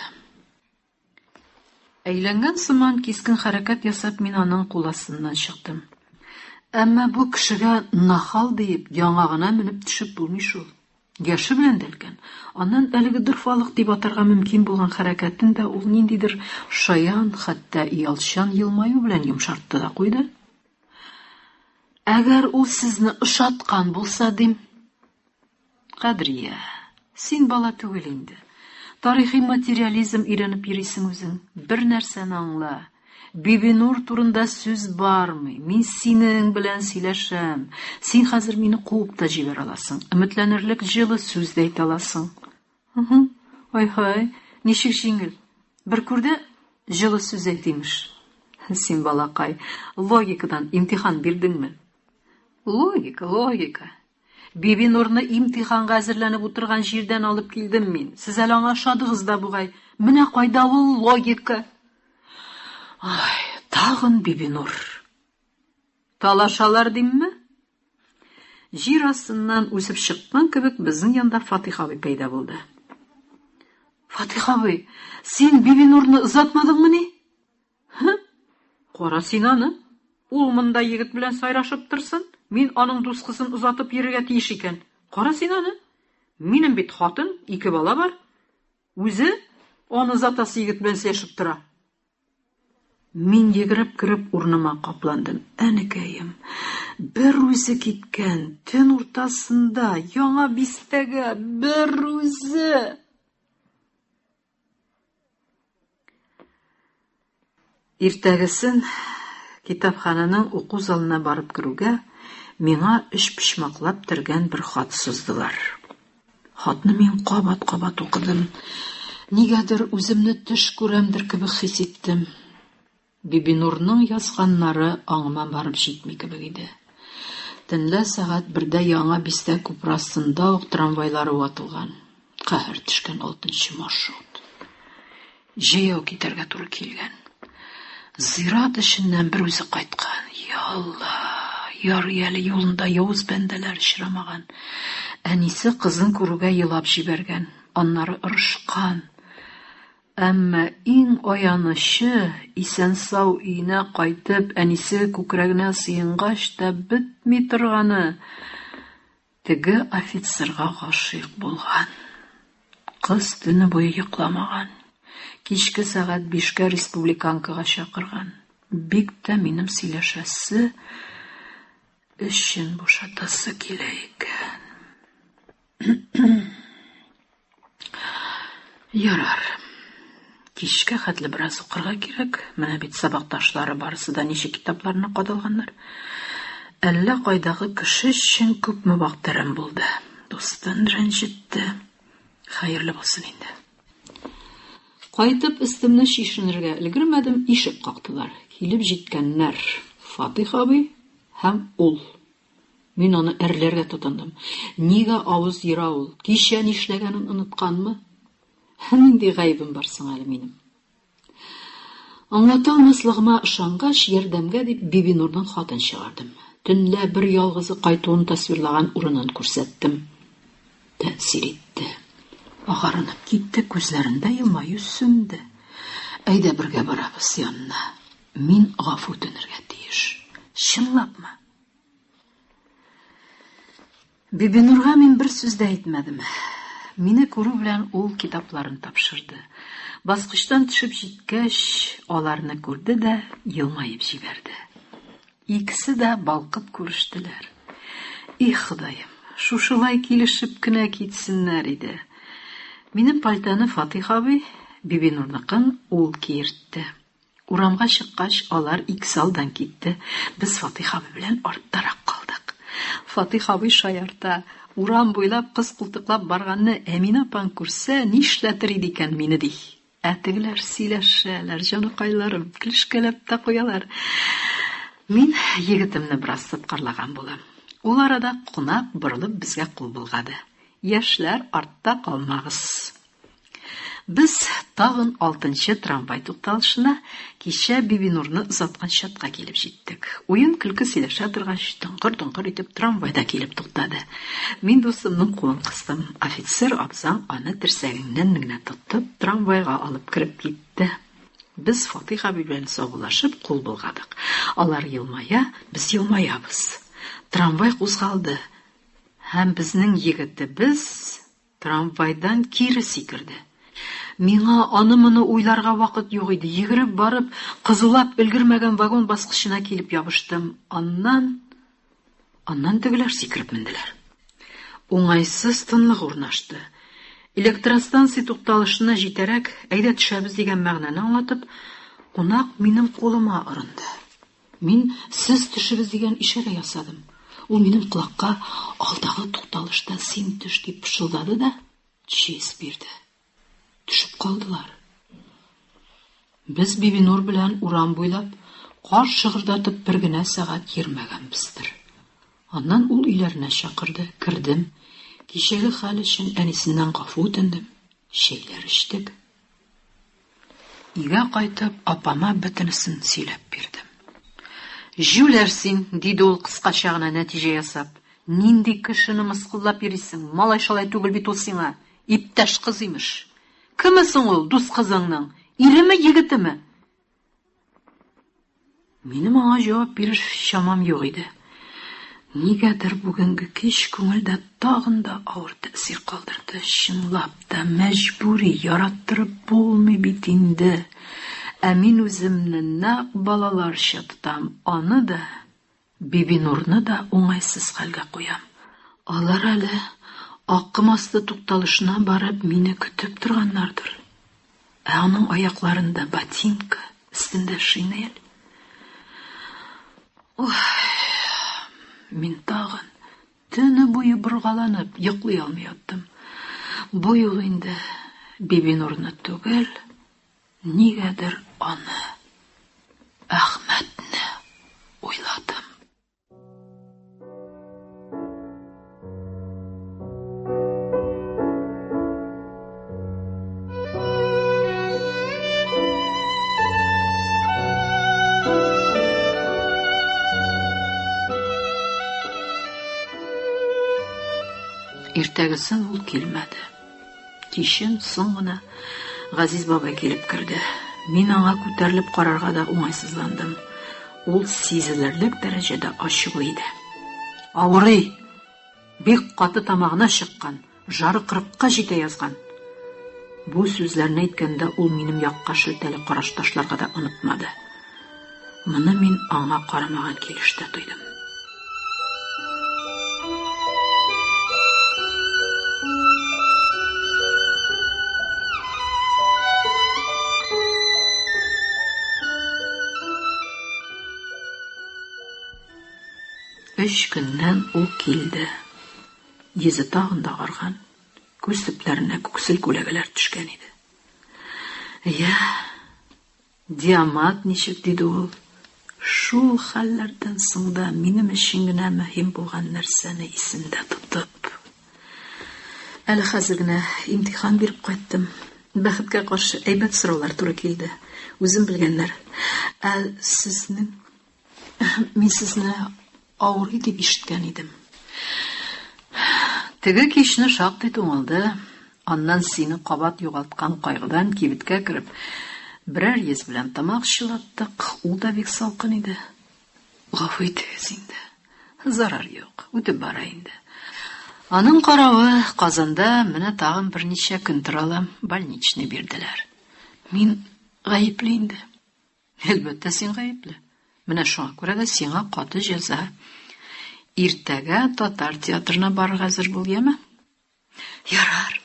Әйләнгән сыман кискен хәрәкәт ясап, мин аның кул астыннан чыктым. Әмма бу кешегә нахал диеп, яңагына менеп төшеп булмый шул. Яше белән дә өлкән. Аннан әлеге дорфалык дип атарга мөмкин булган хәрәкәтен дә ул ниндидер шаян, хәтта оялчан елмаю белән йомшартты да куйды. Әгәр ул сезне ошаткан булса, дим. Кадрия, син бала түгел инде. Тарихи материализм өйрәнеп йөрисең үзең. Бер нәрсәне аңла. Бибинур турында сүз бармый. Мин синең белән сөйләшәм. Син хәзер мине куып та җибәрә аласың. Өметләнерлек җылы сүз дә әйтә аласың. Ай-һай, ничек җиңел. Бер күрдә җылы сүз әйт, имеш. Син, балакай, логикадан имтихан бирдеңме? Логика, логика. Бибинурны имтиханга әзерләнеп утырган җирдән алып килдем мин. Сез әле аңа ошадыгыз да бугай. Менә кайда ул логика. Ай, тагын Бибинур. Талашалар димме? Җир астыннан үсеп чыккан кебек безнең янда Фатих абый пәйда булды. Фатих абый, син Бибинурны озатмадыңмыни? Һы? Кара син аны. Ул монда егет белән сайрашып торсын, мин аның дус кызын озатып йөрергә тиеш икән. Кара син аны. Минем бит хатын, ике бала бар. Үзе аны озатасы егет белән сөйләшеп тора. Мин йөгереп кереп урыныма капландым. Әнекәем, бер үзе киткән, төн уртасында, Яңа бистәгә, бер үзе! Иртәгесен китапханәнең уку залына барып керүгә, миңа өчпочмаклап төргән бер хат суздылар. Хатны мин кабат-кабат укыдым. Нигәдер үземне төш күрәмдер кебек хис иттем. Бибинурның язганнары аңыма барып җитми кебек иде. Төнлә сәгать бердә Яңа бистә күпере астында ук трамвайлары ватылган. Каһәр төшкән алтынчы маршрут. Җәяү китәргә туры килгән. Зират эченнән бер үзе кайткан. Я Алла, ярый әле юлында явыз бәндәләр очрамаган. Әнисе кызын күрүгә елап җибәргән, аннары орышкан. Әмма иң аянычы, исән-сау өенә кайтып, әнисе күкрәгенә сыенгач та бетми торганы, теге офицерга гашыйк булган. Кыз төне буе йокламаган. Кичке сәгать бишкә республиканкага чакырган. Бик тә минем сөйләшәсе, эчен бушатасы килә икән. Ярар. Кичкә хәтле бераз укырга кирәк. Менә бит сабакташлары барысы да ничек китапларына кадалганнар. Әллә кайдагы кеше өчен күпме вакыт әрәм булды. Дустын рәнҗетте. Хәерле булсын инде. Кайтып өстемне чишенергә өлгермәдем, ишек кактылар. Килеп җиткәннәр. Фатих абый һәм ул. Мин аны әрләргә тотындым. Нигә авыз ера ул? Кичә нишләгәнен онытканмы? Нинди гаебем бар соң әле минем? Аңлата алмаслыгыма ышангач, ярдәмгә дип Бибинурның хатын чыгардым. Төнлә бер ялгызы кайтуын тасвирлаган урынын күрсәттем. Тәэсир итте. Агарынып китте, күзләрендә елмаю сүнде. Әйдә бергә барабыз янына. Мин гафу үтенергә тиеш. Чынлапмы? Бибинурга мин бер сүз дә әйтмәдем. Мине күрү белән ул китапларын тапшырды. Баскычтан төшеп җиткәч, аларны күрде дә елмаеп җибәрде. Икесе дә балкып күрештеләр. И Ходаем, шушылай килешеп кенә китсеннәр иде. Минем пальтоны Фатих абый, Бибинурныкын ул киертте. Урамга чыккач, алар икесе алдан китте. Без Фатих абый белән арттарак калдык. Фатих абый шаярта. Урам буйлап кыз култыклап барганны Әминә апаң күрсә, нишләтер иде икән мине, ди. Ә тегеләр сөйләшәләр, җаныкайларым, көлешкәләп тә куялар. Мин егетемне бераз тоткарлаган булам. Ул арада кунак борылып безгә кул болгады. Яшьләр, артта калмагыз. Без тагын алтынчы трамвай тукталышына, кичә Бибинурны озаткан чатка килеп җиттек. Уен-көлке сөйләшә торгач, дыңгыр-дыңгыр итеп трамвай да килеп туктады. Мин дустымның кулын кыстым. Офицер абзаң аны терсәгеннән генә тотып, трамвайга алып кереп китте. Без Фатих абый белән саубуллашып кул болгадык. Алар елмая, без елмаябыз. Трамвай кузгалды. Һәм безнең егетебез Трамвайдан кире сикерде. Миңа аны-моны уйларга вакыт юк иде. Йөгереп барып, кызулап өлгермәгән вагон баскычына килеп ябыштым. Аннан, аннан тегеләр сикереп менделәр. Уңайсыз тынлык урнашты. Электростанция тукталышына җитәрәк, әйдә төшәбез дигән мәгънәне аңлатып, кунак минем кулыма орынды. Мин сез төшегез дигән ишарә ясадым. Ул минем колакка алдагы тукталышта син төш дип пышылдады да честь бирде. Төшеп калдылар. Без Бибинур белән урам буйлап кар шыгырдатып бер генә сәгать йөрмәгәнбездер. Аннан ул өйләренә чакырды, кердем. Кичәге хәл өчен әнисеннән гафу үтендем. Чәйләр эчтек. Өйгә кайтып, апама бөтенесен сөйләп бирдем. Җүләр син, диде ул кыскача гына нәтиҗә ясап. Нинди кешене мыскыллап йөрисең? Малай-шалай түгел бит ул сиңа. Иптәш кыз, имеш. Кеме соң ул, дус кызыңның? Иреме, егетеме? Минем аңа җавап бирер чамам юк иде. Нигәдер бүгенге кич күңелдә тагын да авыр тәэсир калдырды. Чынлап та, мәҗбүри яраттырып булмый бит инде. Ә мин үземне нәкъ балаларча тотам, аны да, Бибинурны да уңайсыз хәлгә куям. Алар әле Акком асты тукталышына барып мине көтеп торганнардыр. Ә аның аякларында ботинка, өстендә шинель. Ой, мин тагын төне буе боргаланып йоклый алмый яттым. Бу юлы инде Бибинурны түгел, Нигәдер аны, Әхмәтне уйладым. Иртәгесен ул килмәде. Кичен соң гына Газиз бабай килеп керде. Мин аңа күтәрелеп карарга да уңайсызландым. Ул сизелерлек дәрәҗәдә ачулы иде. Авырый! Бик каты тамагына чыккан, жары кырыкка җитә язган. Бу сүзләрне әйткәндә ул минем якка шелтәле караш ташларга да онытмады. Моны мин аңа карамаган килеш тә тойдым. Өч көннән ул килде. Йөзе тагын да агарган, күз төпләренә күксел күләгәләр төшкән иде. Я, Диамат ничек, диде ул. Шул хәлләрдән соң да минем өчен генә мөһим булган нәрсәне исендә тотып. Әле хәзер генә имтихан биреп кайттым. Бәхеткә каршы, әйбәт сораулар туры килде. Үзем белгәннәр. Ә сезнең Мин сезне авырый дип ишеткән идем. Теге кичне шактый туңылды. Аннан сине кабат югалткан кайгыдан кибеткә кереп, берәр йөз белән тамак чылаттык. Ул да бик салкын иде. Гафу итегез инде. Зарар юк, үтеп бара инде. Аның каравы, Казанда менә тагын берничә көн тора алам, больничный бирделәр. Мин гаепле инде. Әлбәттә, син гаепле. Менә шуңа күрә дә сиңа каты җәза. Иртәгә татар театрына барырга әзер бул, яме? Ярар.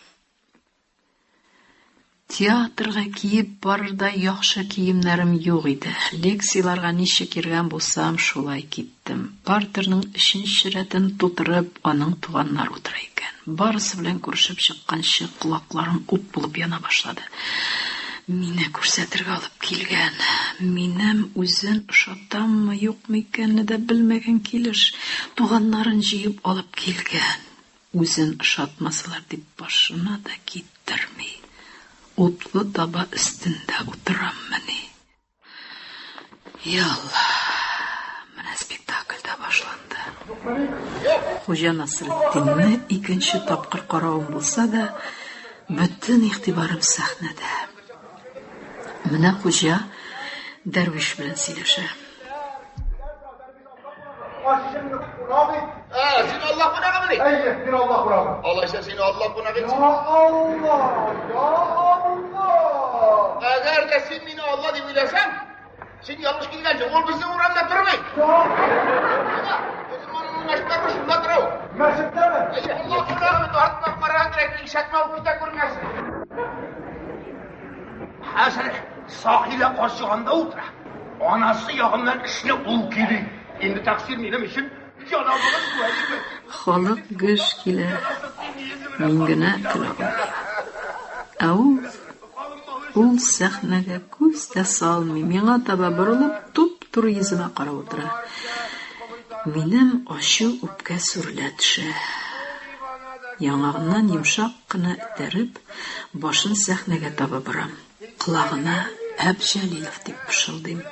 Театрга киеп барырдай яхшы киемнәрем юк иде. Лекцияләргә ничек йөргән булсам, шулай киттем. Партерның өченче рәтен тутырып, аның туганнары утыра икән. Барысы белән күрешеп чыкканчы, колакларым ут булып яна башлады. Мине күрсәтергә алып килгән, минем үзен ошатаммы, юкмы икәнне дә белмәгән килеш, туганнарын җыеп алып килгән. Үзен ошатмасалар дип башына да китерми. Утлы таба өстендә утыраммыни? Йа Алла! Менә спектакль дә башланды. Хуҗа Насретдинне икенче тапкыр каравым булса да, бөтен игътибарым сәхнәдә. Менә хуҗа дәрвиш белән сөйләшә. Ә, син Алла кунагымыни? Әйе, мин Алла кунагы. Алайса син Алла кунагы Я Алла, я Алла! Әгәр дә син мине Алла дип уйласаң, син ялгыш килгәнсең. Ул безнең урамда тормый. Мөселманның мәчетләре шунда тора ул. Мәчеттәме? Әйе, Алла кунагы бит артына караган кирәк, ишәкне алып китә күрмәсен. Хәзер Сахилә карчыганда утыра. Анасы ягыннан эшне ул көйли. Инде тәкъсир минем өчен җанабыгыз Вәли. Халык гөж килә. Мин генә көлә алмыйм. Ә ул, ул сәхнәгә күз дә салмый, миңа таба борылып, туп-туры йөземә карап утыра. Минем ачу үпкә сүрелә төшә. Яңагыннан йомшак кына этәреп, башын сәхнәгә таба борам. Колагына Әбҗәлилов дип пышылдыйм.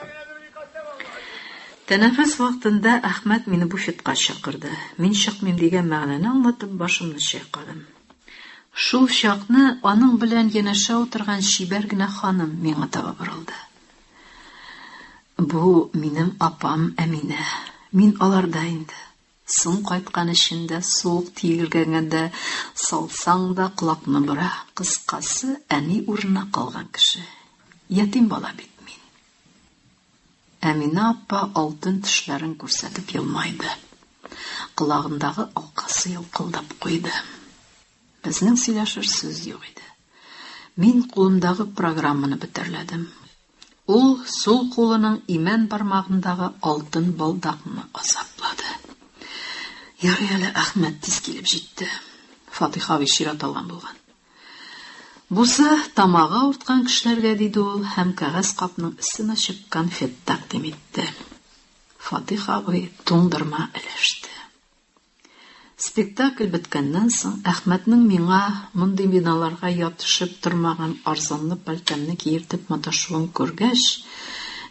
Тәнәфес вакытында Әхмәт мине буфетка чакырды. Мин чыкмыйм дигән мәгънәне аңлатып, башымны чайкадым. Шул чакны аның белән янәшә утырган чибәр генә ханым миңа таба борылды. Бу минем апам Әминә. Мин аларда инде. Соң кайткан өчен дә, суык тигергәнгә дә, салсаң да колакны бора. Кыскасы, әни урынына калган кеше. Ятим бала бит мин. Әминә апа алтын тешләрен күрсәтеп елмайды. Колагындагы алкасы елкылдап куйды. Безнең сөйләшер сүз юк иде. Мин кулымдагы программаны бөтәрләдем. Ул сул кулының имән бармагындагы алтын балдакны азаплады. Ярый әле Әхмәт тиз килеп җитте. Фатих абый чират алган булган. Бусы тамагы авырткан кешеләргә, диде ул һәм кәгазь капның өстен ачып конфет тәкъдим итте. Фатих абый туңдырма өләште. Спектакль беткәннән соң, Әхмәтнең миңа мондый биналарга ятышып тормаган арзанлы пәлтәмне киертеп маташуын күргәч,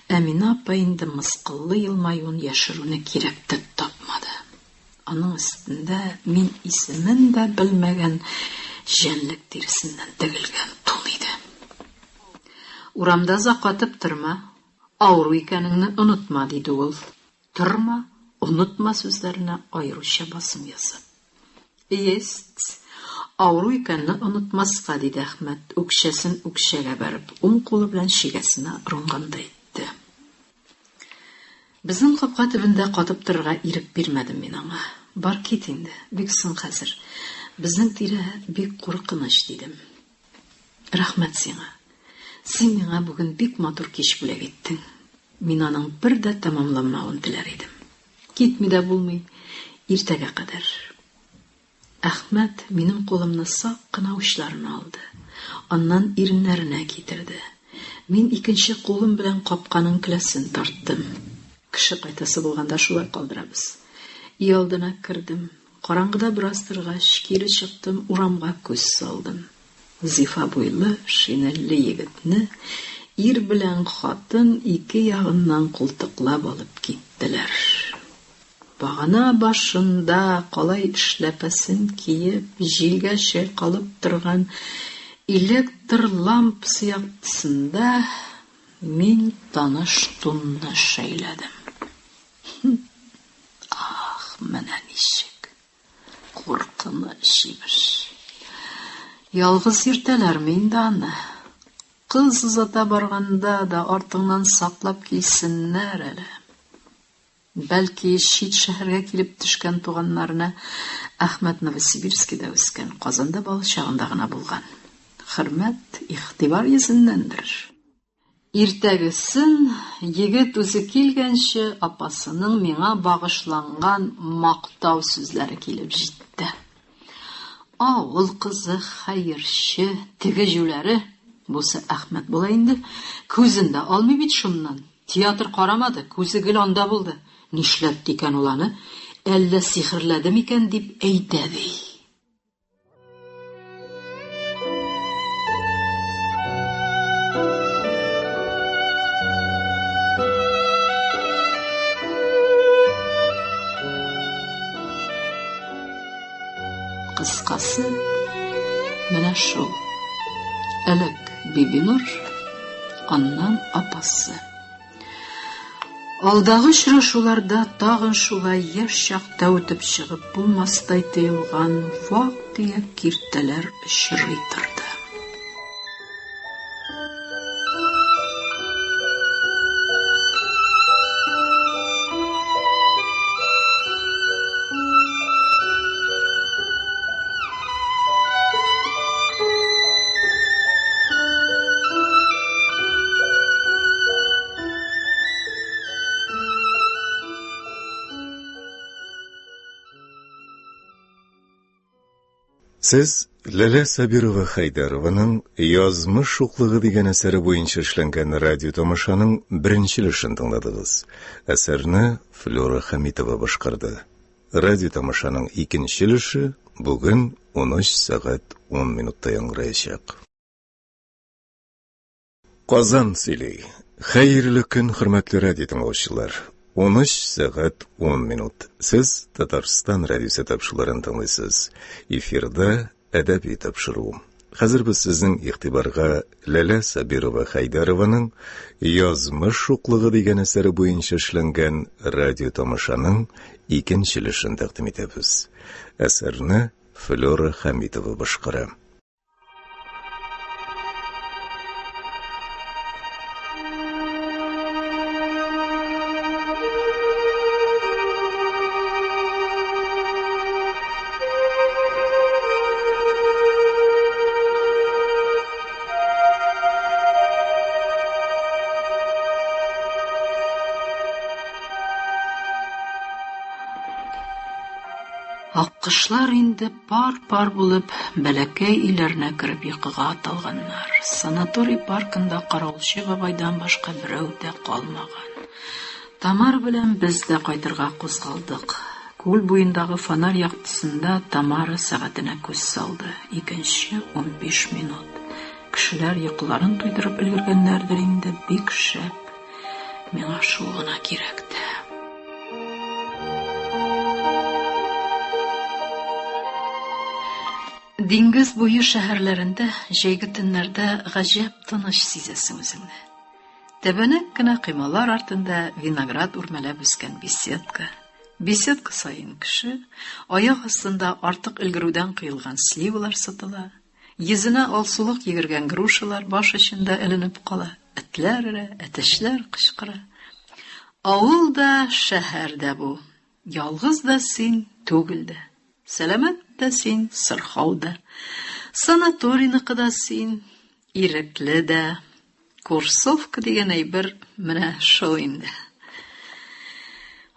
Әминә апа инде мыскыллы елмаюын яшерүне кирәк тә тапмады. Аның өстендә мин исемен дә белмәгән җәнлек тиресеннән тегелгән тун иде. Урамда озак катып торма, авыру икәнеңне онытма, диде ул. Торма, онытма сүзләренә аеруча басым ясап. Есть! Авыру икәнне онытмаска, диде Әхмәт, үкчәсен үкчәгә бәреп, уң кулы белән чигәсенә орынгандай итте. Безнең капка төбендә катып торырга ирек бирмәдем мин аңа. Бар кит инде, бик соң хәзер. Безнең тирә бик куркыныч, дидем. Рәхмәт сиңа. Син миңа бүген бик матур кич бүләк иттең. Мин аның бер дә тәмамланмавын теләр идем. Китми дә булмый. Иртәгә кадәр. Әхмәт минем кулымны сак кына учларына алды. Аннан иреннәренә китерде. Мин икенче кулым белән капканың келәсен тарттым. Кеше кайтасы булганда шулай калдырабыз. Өйалдына кердем. Караңгыда бераз торгач, кире чыктым, урамга күз салдым. Зифа буйлы, шинельле егетне ир белән хатын ике ягыннан култыклап алып киттеләр. Багана башында калай эшләпәсен киеп, җилгә чайкалып торган электр лампасы яктысында мин таныш тунны шәйләдем. Хм, ах, менә ничек! Куркыныч, имеш. Ялгыз йөртәләрме инде аны? Кыз озата барганда да артыңнан саклап килсеннәр әле. Бәлки, чит шәһәргә килеп төшкән туганнарына Әхмәт Новосибирскида үскән, Казанда балачагында гына булган. Хөрмәт, игътибар йөзеннәндер. Иртәгесен, егет үзе килгәнче, апасының миңа багышланган мактау сүзләре килеп җитте. Авыл кызы, хәерче, теге җүләре, бусы Әхмәт була инде, күзен дә алмый бит шуннан. Театр карамады, күзе гел анда булды. Нишләтте икән ул аны? Әллә сихерләде микән дип әйтә ди. Кыскасы, менә шул. Элек Бибинур, аннан апасы. Алдагы очрашуларда тагын шулай яшь чакта үтеп чыгып булмастай тоелган вак-төяк киртәләр очрый торды. Сез Ләлә Сабирова Хәйдәрованың Язмыш шуклыгы дигән әсәре буенча эшләнгән радио тамашаның беренче өлешен тыңладыгыз. Әсәрне Флюра Хәмитова башкарды. Радио тамашаның икенче өлеше бүген 13 сәгать 10 минутта яңгыраячак. Казан сөйли. Хәерле көн, хөрмәтле радио тыңлаучылар. 13 сәгать 10 минут. Сез Татарстан радиосы тапшыруларын тыңлыйсыз. Эфирда әдәби тапшыру. Хәзер без сезнең игътибарга Ләлә Сабирова Хәйдәрованың Язмыш шуклыгы дигән әсәре буенча эшләнгән радио тамашаның икенче өлешен тәкъдим итәбез. Әсәрне Флюра Хәмитова башкара. Аккошлар инде Пар-пар булып, бәләкәй өйләренә кереп йокыга талганнар. Санаторий паркында каравылчы бабайдан башка берәү дә калмаган. Тамара белән без дә кайтырга кузгалдык. Күл буендагы фонарь яктысында Тамара сәгатенә күз салды. Икенче 15 минут. Кешеләр йокыларын туйдырып өлгергәннәрдер инде, бик шәп. Миңа шул гына кирәк тә. Диңгез буе шәһәрләрендә җәйге төннәрдә гаҗәп тыныч сизәсең үзеңне. Тәбәнәк кенә коймалар артында виноград үрмәләп үскән беседка. Беседка саен кеше, аяк астында артык өлгерүдән коелган сливалар сытыла. Йөзенә алсулык йөгергән грушалар баш очында эленеп кала, этләр өрә, әтәчләр кычкыра. Авыл да, шәһәр дә бу. Ялгыз да син, түгел дә. Сәламәт тә син, сырхау да. Санаторийныкы да син, ирекле дә. Курсовка дигән әйбер менә шул инде.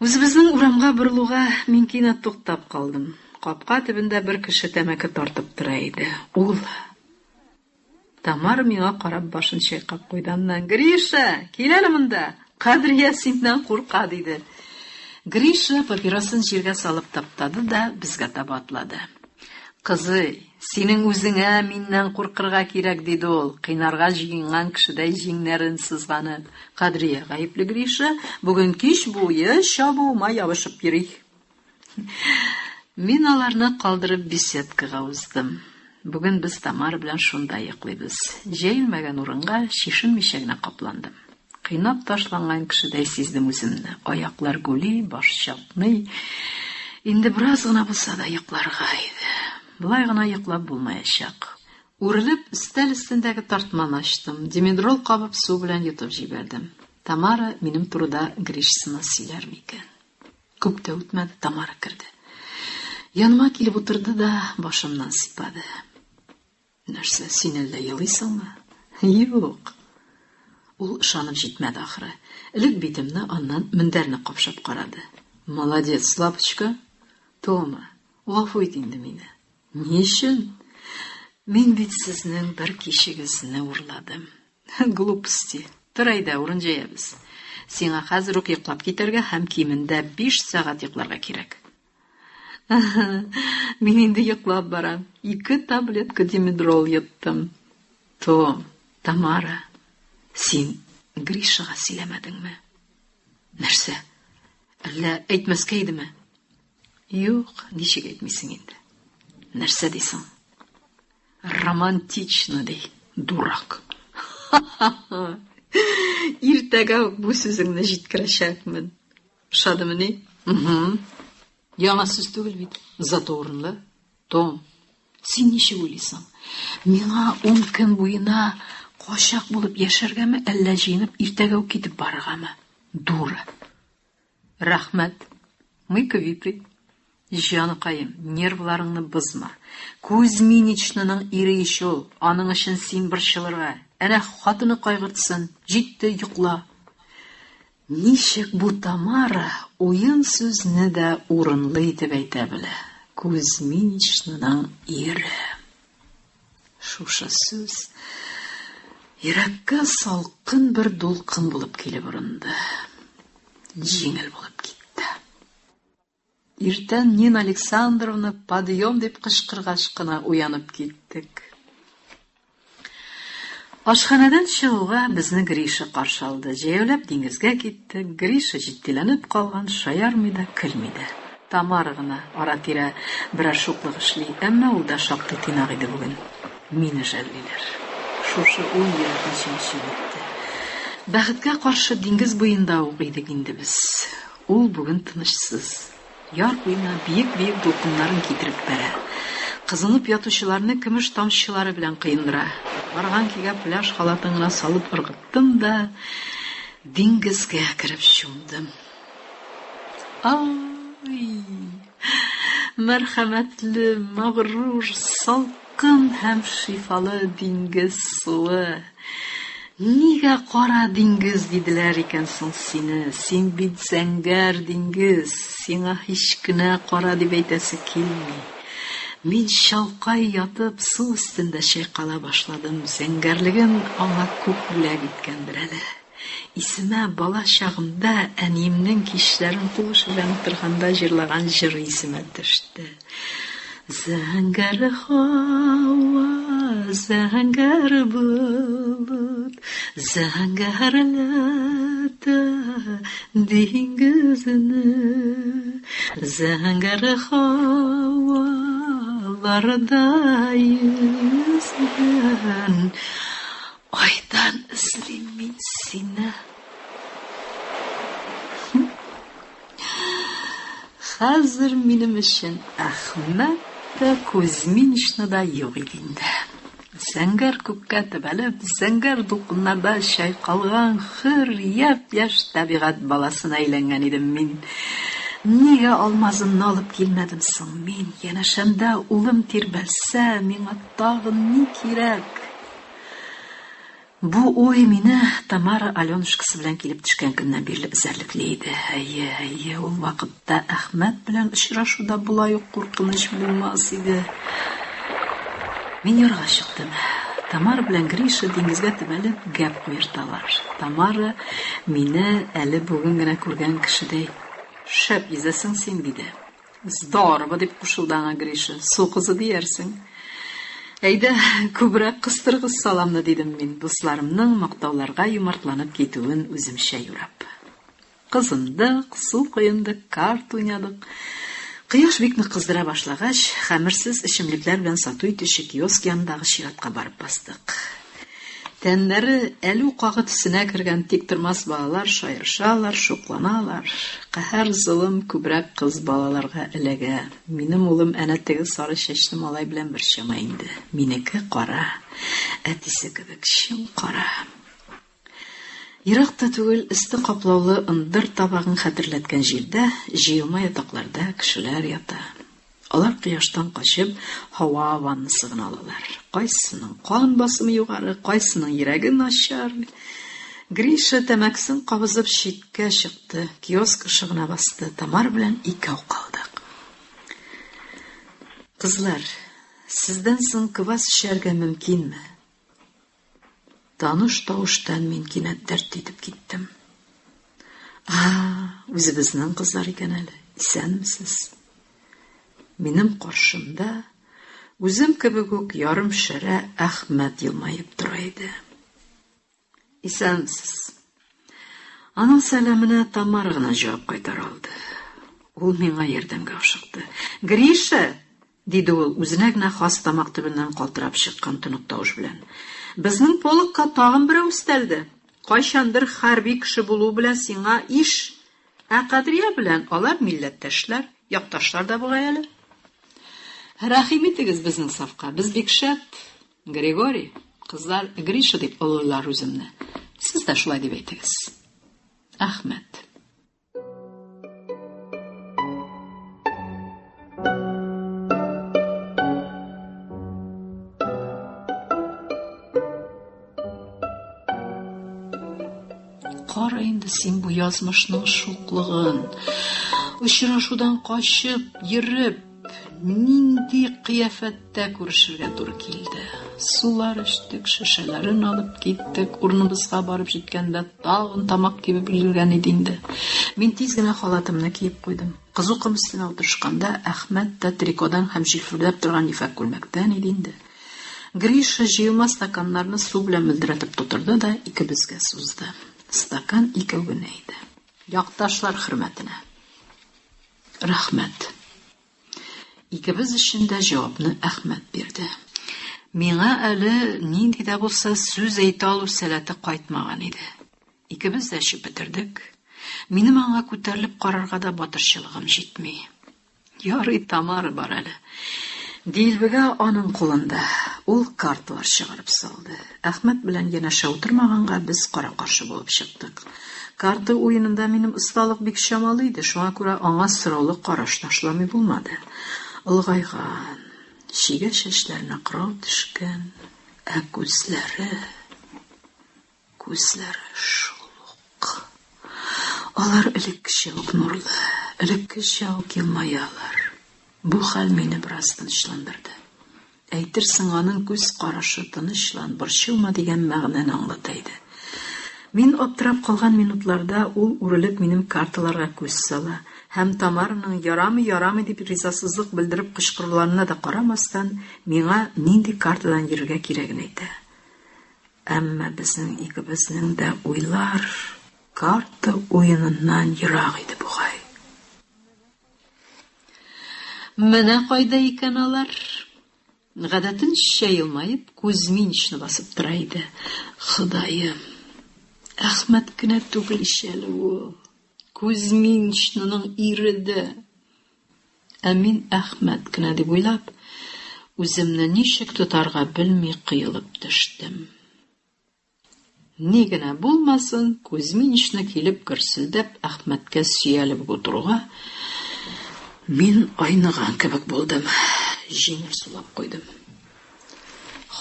Үзебезнең урамга борылуга мин кинәт туктап калдым. Капка төбендә бер кеше тәмәке тартып тора иде. Ул Тамара миңа карап башын чайкап куйды. Аннан, Гриша, кил әле монда. Кадрия синнән курка, диде. Гриша папиросын җиргә салып таптады да безгә таба атлады. Кызый, синең үзеңә миннән куркырга кирәк, диде ул, кыйнарга җыенган кешедәй җиңнәрен сызганып. Кадрия гаепле, Гриша, бүген кич буе чабуыма ябышып йөри. Мин аларны калдырып беседкага уздым. Бүген без Тамара белән шунда йоклыйбыз. Җәелмәгән урынга чишенмичә генә капландым. Кыйнап ташланган кешедәй сиздем үземне. Аяклар гүли, баш чатный. Инде бераз гына булса да йокларга иде. Болай гына йоклап булмаячак. Үрелеп, өстәл өстендәге тартманы ачтым, димедрол кабып су белән йотып җибәрдем. Тамара минем турыда Гришасына сөйләр микән? Күп тә үтмәде, Тамара керде. Яныма килеп утырды да башымнан сыйпады. Нәрсә, син әллә елыйсыңмы? Юк. Ул ышанып җитмәде ахры. Элек битемне, аннан мендәрне капшап карады. Молодец, лапочка. Тома, гафу ит инде мине. Ни өчен? Мин бит сезнең бер кичегезне урладым. Глупости. Тор әйдә, урын җәябез. Сиңа хәзер үк йоклап китәргә һәм кимендә 5 сәгать йокларга кирәк. Мин инде йоклап барам. Ике таблетка димедрол йоттым. Том, Тамара, син Гришага сөйләмәдеңме? Нәрсә? Әллә әйтмәскә идеме? Юк, ничек әйтмисең инде? Нәрсә дисең? Романтично ди, дурак. Иртәгә үк бу сүзеңне җиткерәчәкмен. Ошадымыни? Угу. Яңа сүз түгел бит, зато урынлы. Том, син ничек уйлыйсың? Миңа ун көн буена качак булып яшәргәме, әллә җыенып иртәгә үк китеп барыргамы? Дура. Рәхмәт. Мы квиты. Җаныкаем, нервларыңны бозма. Кузьминичнаның ире ич ул, аның өчен син борчылырга. Әнә хатыны кайгыртсын. Җитте, йокла. Ничек бу Тамара уен сүзне дә урынлы итеп әйтә белә. Кузьминичнаның ире. Шушы сүз йөрәккә салкын бер дулкын булып килеп орынды. Җиңел булып китте. Иртән Нина Александровна подъем дип кычкыргач кына уянып киттек. Ашханәдән чыгуга безне Гриша каршы алды. Җәяүләп диңгезгә киттек. Гриша җитдиләнеп калган, шаярмый да, көлми дә. Тамара гына ара-тирә берәр шуклык эшли, әмма ул да шактый тыйнак иде бүген. Мине жәллиләр. Шушы уй йөрәкне чәнчеп үтте. Бәхеткә каршы, диңгез буенда ук идек инде без. Ул бүген тынычсыз. Яр буена биек-биек дулкыннарын китереп бәрә. Кызынып ятучыларны көмеш тамчылары белән коендыра. Барган көйгә пляж халатын гына салып ыргыттым да, диңгезгә кереп чумдым. Ай! Мәрхәмәтле, мәгърур, салкын һәм шифалы диңгез суы! Нигә кара диңгез диделәр икән соң сине? Син бит зәңгәр диңгез, сиңа һич кенә кара дип әйтәсе килми. Мин чалкай ятып су өстендә чайкала башладым, зәңгәрлеген аңа күк бүләк иткәндер әле. Исемә бала чагымда әниемнең кичләрен кул эше белән утырганда җырлаган җыры исемә төште. Зәңгәр һава, зәңгәр болыт, зәңгәрләтә диңгезне. Зәңгәр һаваларда йөзгән Айдан эзлим мин сине. Хәзер минем өчен Әхмәт тә, Кузьминична да юк иде инде. Зәңгәр күккә төбәлеп, зәңгәр дулкыннарда чайкалган хөр, япь-яшь табигать баласына әйләнгән идем мин. Нигә алмазымны алып килмәдем соң мин? Янәшәмдә улым тирбәлсә, миңа тагын ни кирәк? Бу уй мине Тамара Аленушкасы белән килеп төшкән көннән бирле эзәрлекли иде. Әйе, әйе, ул вакытта Әхмәт белән очрашуда болай ук куркыныч булмас иде. Мин ярга чыктым. Тамара белән Гриша диңгезгә төбәлеп гәп куерталар. Тамара мине әле бүген генә күргән кешедәй: "Шәп йөзәсең син", диде. Здорово, дип кушылды аңа Гриша. Су кызы диярсең. Әйдә, күбрәк кыстырыгыз саламны, дидем мин, дусларымның мактауларга юмартланып китүен үземчә юрап. Кызындык, су коендык, карта уйнадык. Кояш бик нык кыздыра башлагач, хәмерсез эчемлекләр белән сату итүче киоск янындагы чиратка барып бастык. Тәннәре әлү кагы төсенә кергән тиктормас балалар шаярышалар, шукланалар. Каһәр золым күбрәк кыз балаларга эләгә. Минем улым әнә теге сары чәчле малай белән бер чама инде. Минеке кара. Әтисе кебек чем кара. Ерак та түгел, өсте каплаулы ындыр табагын хәтерләткән җирдә, җыелма ятакларда кешеләр ята. Алар кояштан качып, һава ваннасы гына алалар. Кайсының кан басымы югары, кайсының йөрәге начар. Гриша тәмәкесен кабызып читкә чыкты, киоск ышыгына басты. Тамара белән икәү калдык. Кызлар, сездән соң квас эчәргә мөмкинме? Таныш тавыштан мин кинәт дерт итеп киттем. А, үзебезнең кызлар икән әле. Исәнмесез? Минем каршымда үзем кебек үк ярым шәрә Әхмәт елмаеп тора иде. Исәнмесез. Аның сәламенә Тамара гына җавап кайтара алды. Ул миңа ярдәмгә ашыкты. Гриша, диде ул үзенә генә хас тамак төбеннән калтырап чыккан тонык тавыш белән. Безнең полкка тагын берәү өстәлде. Кайчандыр хәрби кеше булу белән сиңа иш. Ә Кадрия белән алар милләттәшләр, якташлар да бугай әле. Рәхим итегез безнең сафка. Без бик шәп. Григорий, кызлар Гриша дип олылар үземне. Сез дә шулай дип әйтегез. Әхмәт. Кара инде син бу язмышның шуклыгын. Очрашудан качып, йөреп, нинди кыяфәттә күрешергә туры килде. Сулар эчтек, шешәләрен алып киттек. Урыныбызга барып җиткәндә тагын тамак кибеп өлгергән иде инде. Мин тиз генә халатымны киеп куйдым. Кызу ком өстенә утырышканда Әхмәт тә трикодан һәм җилфердәп торган ефәк күлмәктән иде инде. Гриша җыелма стаканнарны су белән мөлдерәтеп тутырды да икебезгә сузды. Стакан икәү генә иде. Якташлар хөрмәтенә. Рәхмәт. Икебез өчен дә җавапны Әхмәт бирде. Миңа әле нинди дә булса сүз әйтә алу сәләте кайтмаган иде. Икебез дә эчеп бетердек. Минем аңа күтәрелеп карарга да батырчылыгым җитми. Ярый, Тамара бар әле. Дилбегә аның кулында. Ул карталар чыгарып салды. Әхмәт белән янәшә утырмаганга без кара-каршы булып чыктык. Карта уенында минем осталык бик чамалы иде, шуңа күрә аңа сораулы караш ташламый булмады. Олыгайган, чигә чәчләренә кырау төшкән, ә күзләре... Күзләре шул ук. Алар элеккечә үк нурлы, элеккечә үк елмаялар. Бу хәл мине бераз тынычландырды. Әйтерсең, аның күз карашы тынычлан, борчылма дигән мәгънәне аңлата иде. Мин аптырап калган минутларда ул үрелеп минем карталарга күз сала һәм Тамараның ярамый, ярамый дип ризасызлык белдереп кычкыруларына да карамастан, миңа нинди картадан йөрергә кирәген әйтә. Әмма безнең икебезнең дә уйлар карта уеныннан ерак иде бугай. Менә кайда икән алар. Гадәтенчә елмаеп, Кузьминичны басып тора иде. Ходаем, Әхмәт кенә түгел ич әле ул. Кузьминичның ире дә. Ә мин Әхмәт кенә дип уйлап, үземне ничек тотарга белми коелып төштем. Ни генә булмасын, Кузьминична килеп гөрселдәп Әхмәткә сөялеп үк утыруга, мин айныган кебек булдым, җиңел сулап куйдым.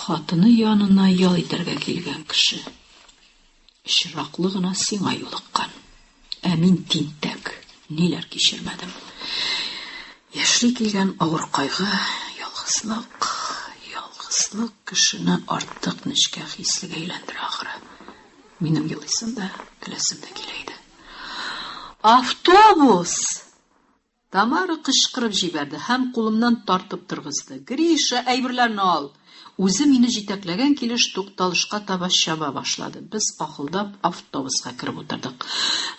Хатыны янына ял итәргә килгән кеше. Очраклы гына сиңа юлыккан. Ә мин тинтәк, ниләр кичермәдем. Яшьли килгән авыр кайгы, ялгызлык, ялгызлык кешене артык нечкә хислегә әйләндерә ахры. Минем елыйсым да, көләсем дә килә иде. Автобус! Тамара кычкырып җибәрде һәм кулымнан тартып торгызды. Гриша, әйберләрне ал! Үзе мине җитәкләгән килеш тукталышка таба чаба башлады. Без ахылдап автобуска кереп утырдык.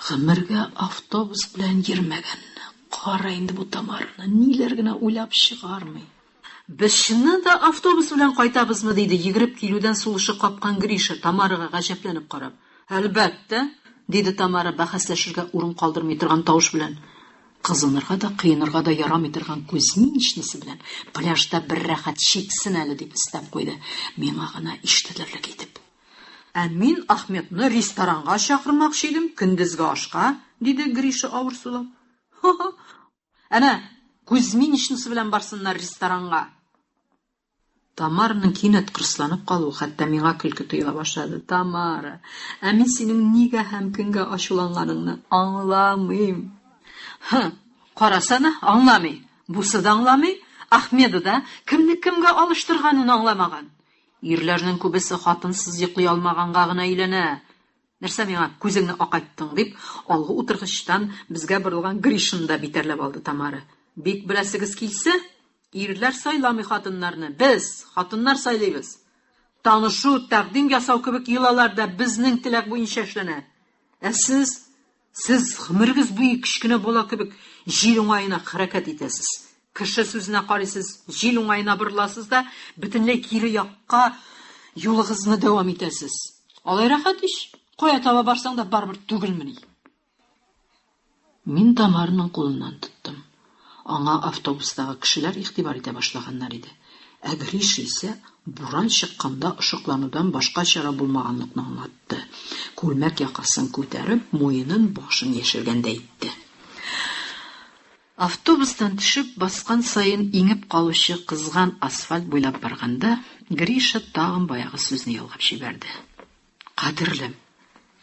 Гомергә автобус белән йөрмәгәнне. Кара инде бу Тамараны, ниләр генә уйлап чыгармый. Без чыннан да автобус белән кайтабызмы? диде йөгереп килүдән сулышы капкан Гриша, Тамарага гаҗәпләнеп карап. Әлбәттә, диде Тамара бәхәсләшергә урын калдырмый торган тавыш белән. Кызынырга да, коенырга да ярамый торган Кузьминичнасы белән пляжда бер рәхәт чиксен әле, дип өстәп куйды, миңа гына ишетелерлек итеп. Ә мин Ахметны ресторанга чакырмакчы идем, көндезге ашка, диде Гриша авыр сулап. Ха-ха! Әнә, Кузьминичнасы белән барсыннар ресторанга. Тамараның кинәт кырысланып калуы хәтта миңа көлке тоела башлады. Тамара, ә мин синең нигә һәм кемгә ачуланганыңны аңламыйм. Һы, карасана, аңламый. Бусы да аңламый, Ахмеды да кемне кемгә алыштырганын аңламаган. Ирләрнең күбесе хатынсыз йоклый алмаганга гына өйләнә. Нәрсә миңа күзеңне акайттың, дип, алгы утыргычтан безгә борылган Гришаны да битәрләп алды Тамара. Бик беләсегез килсә, ирләр сайламый хатыннарны, без, хатыннар сайлыйбыз. Танышу, тәкъдим ясау кебек йолалар да безнең теләк буенча эшләнә. Ә сез, сез гомерегез буе кечкенә бала кебек җил уңаена хәрәкәт итәсез. Кеше сүзенә карыйсыз, җил уңаена борыласыз да, бөтенләй кире якка юлыгызны дәвам итәсез. Алай рәхәт ич, кая таба барсаң да барыбер түгелмени? Мин Тамараның кулыннан тоттым. Аңа автобустагы кешеләр игътибар итә башлаганнар иде. Ә Гриша исә буран чыкканда ышыкланудан башка чара булмаганлыкны аңлатты. Күлмәк якасын күтәреп, муенын, башын яшергәндәй итте. Автобустан төшеп баскан саен иңеп калучы кызган асфальт буйлап барганда, Гриша тагын баягы сүзне ялгап җибәрде. Кадерлем,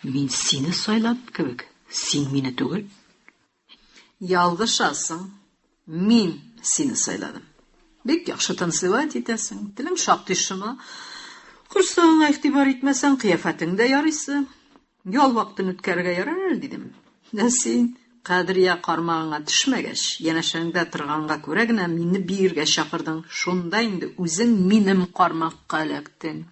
мин сине сайладым кебек, син мине түгел. Ялгышасың. Мин сине сайладым. Бик яхшы танцевать итәсең, телең шактый шома. Корсагыңа игътибар итмәсәң, кыяфәтең дә ярыйсы. Ял вакытын үткәрергә ярар әле, дидем. Ә син, Кадрия кармагыңа төшмәгәч, янәшәңдә торганга күрә генә мине биергә чакырдың. Шунда инде үзең минем кармакка эләктең.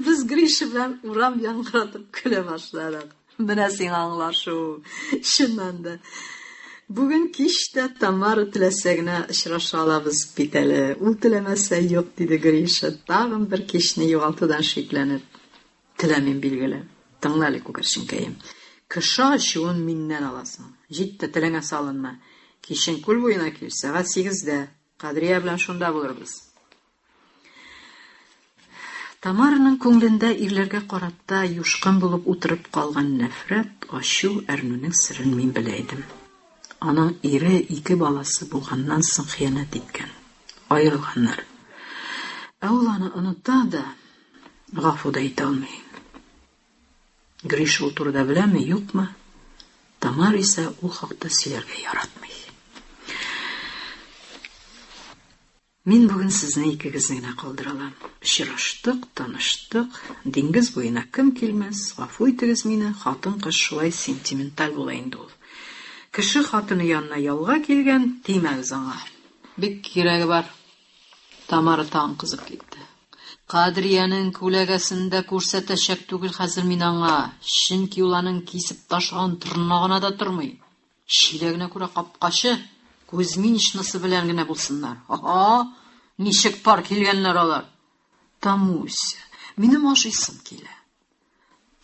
Без Гриша белән урам яңгыратып көлә башладык. Менә сиңа аңлашу. Чыннан да. Бүген кич тә Тамара теләсә генә очраша алабыз бит әле. Ул теләмәсә, юк, диде Гриша, тагын бер кичне югалтудан шикләнеп. Теләмим, билгеле. Тыңла әле, күгәрченкәем. Кеше ачуын миннән аласың. Җитте, телеңә салынма. Кичен күл буена кил, сәгать сигездә. Кадрия белән шунда булырбыз. Тамараның күңелендә ирләргә карата юшкын булып утырып калган нәфрәт, ачу, әрнүнең серен мин белә идем. Аның ире ике баласы булганнан соң хыянәт иткән. Аерылганнар. Ә ул аны оныта да, гафу да итә алмый. Гриша ул турыда беләме, юкмы? Тамара исә ул хакта сөйләргә яратмый. Мин бүген сезне икегезне генә калдыра алам. Очраштык, таныштык. Диңгез буена кем килмәс, гафу итегез мине, хатын-кыз шулай сентименталь була инде ул. Кеше хатыны янына ялга килгән, тимәгез аңа. Бик кирәге бар. Тамара тагын кызып китте. Кадриянең күләгәсен дә күрсәтәчәк түгел хәзер мин аңа, чөнки ул аның кисеп ташлаган тырнагына да тормый. Чиләгенә күрә капкачы, Кузьминичнасы белән генә булсыннар. Һа-һа! Ничек пар килгәннәр алар! Тамуся, минем ашыйсым килә.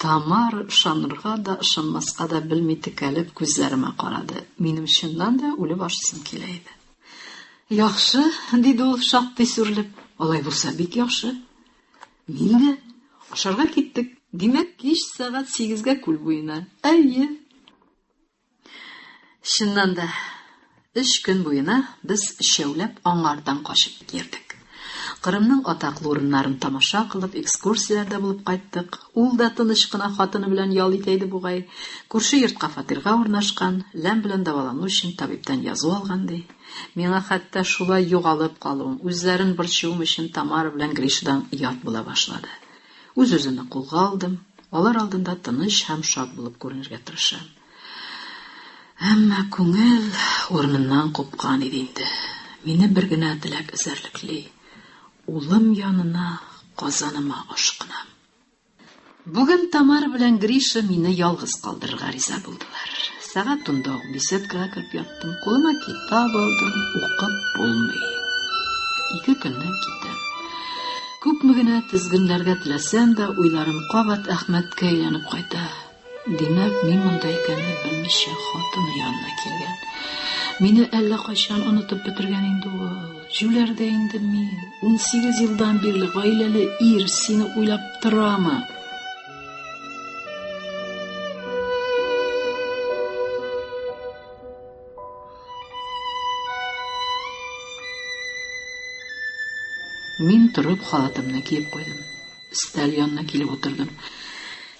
Тамара ышанырга да, ышанмаска да белми текәлеп күзләремә карады. Минем чыннан да үлеп ашыйсым килә иде. Яхшы, диде ул, шактый сүрелеп. Алай булса бик яхшы. Мин дә. Ашарга киттек. Димәк, кич сәгать сигезгә күл буена. Әйе. Чыннан да, Өч көн буена без өчәүләп аңардан качып йөрдек. Кырымның атаклы урыннарын тамаша кылып, экскурсияләрдә булып кайттык. Ул да тыныч кына хатыны белән ял итә иде бугай. Күрше йортка фатирга урнашкан, ләм белән дәвалану өчен табибтән язу алган, ди. Миңа хәтта шулай югалып калуым, үзләрен борчуым өчен Тамара белән Гришадан оят була башлады. Үз-үземне кулга алдым, алар алдында тыныч һәм шат булып күренергә тырышам. Әмма күңел урыныннан купкан иде инде. Мине бер генә теләк эзәрлекли. Улым янына, Казаныма ашкынам. Бүген Тамара белән Гриша мине ялгыз калдырырга риза булдылар. Сәгать унда ук беседкага кереп яттым. Кулыма китап алдым, укып булмый. Ике көннән китәм. Күпме генә тезгенләргә теләсәм дә, уйларым кабат Әхмәткә әйләнеп кайта. Димәк, мин монда икәнне белмичә хатыны янына килгән. Мине әллә кайчан онытып бетергән инде ул. Җүләр дә инде мин. 18 елдан бирле гаиләле ир сине уйлап торамы? Мин торып халатымны киеп куйдым. Өстәл янына килеп утырдым.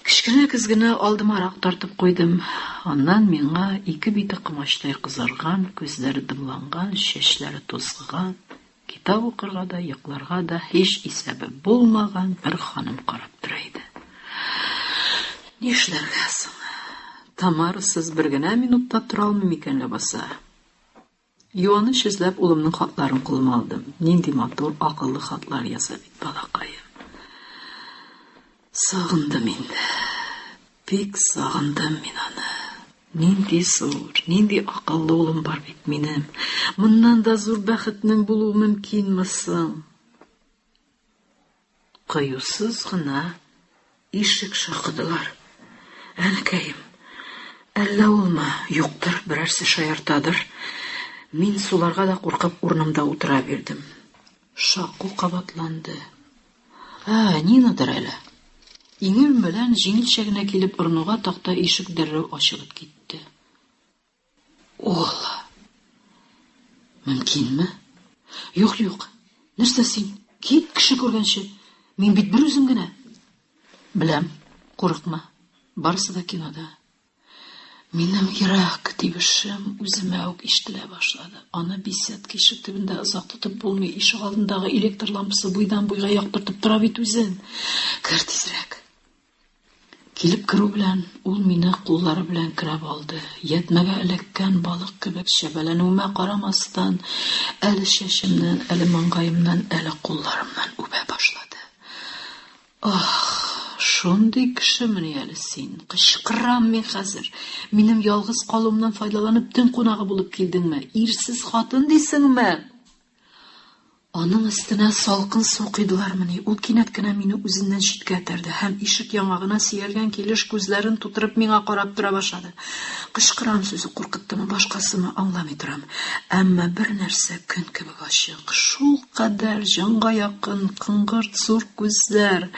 Кечкенә көзгене алдымарак тартып куйдым. Аннан миңа ике бите комачтай кызарган, күзләре дымланган, чәчләре тузгыган, китап укырга да, йокларга да һич исәбе булмаган бер ханым карап тора иде. Нишләргә соң? Тамарасыз бер генә минут та тора алмыйм икән ләбаса. Юаныч эзләп улымның хатларын кулыма алдым. Нинди матур, акыллы хатлар яза бит балакаем. Сагындым инде. Бик сагындым мин аны. Нинди зур, нинди акыллы улым бар бит минем. Моннан да зур бәхетнең булуы мөмкинме соң? Кыюсыз гына ишек шакыдылар. Әнкәем, әллә улмы? Юктыр, берәрсе шаяртадыр. Мин суларга да куркып урынымда утыра бирдем. Шаку кабатланды. Ә, Нинадыр әле. Иңем белән җиңелчә генә килеп орынуга такта ишек дәррәү ачылып китте. Ул. Мөмкинме? Юк, юк. Нәрсә син? Кит, кеше күргәнче. Мин бит бер үзем генә. Беләм, курыкма. Барысы да кинода. Минем йөрәк тибешем үземә үк ишетелә башлады. Аны беседка ишек төбендә озак тотып булмый. Ишегалдындагы электр лампасы буйдан-буйга яктыртып тора бит үзен. Кер тизрәк. Килеп керү белән ул мине куллары белән көрәп алды. Ятьмәгә эләккән балык кебек чәбәләнүемә карамастан, әле чәчемнән, әле маңгаемнан, әле кулларымнан үбә башлады. Ах, шундый кешемени әле син? Кычкырам мин хәзер. Минем ялгыз калуымнан файдаланып төн кунагы булып килдеңме? Ирсез хатын дисеңме? Аның өстенә салкын су койдылармыни, ул кинәт кенә мине үзеннән читкә этәрде һәм ишек яңагына сөялгән килеш күзләрен тутырып миңа карап тора башлады. Кычкырам сүзе куркыттымы, башкасымы, аңламый торам. Әмма бер нәрсә көн кебек ачык, шулкадәр җанга якын коңгырт зур күзләр,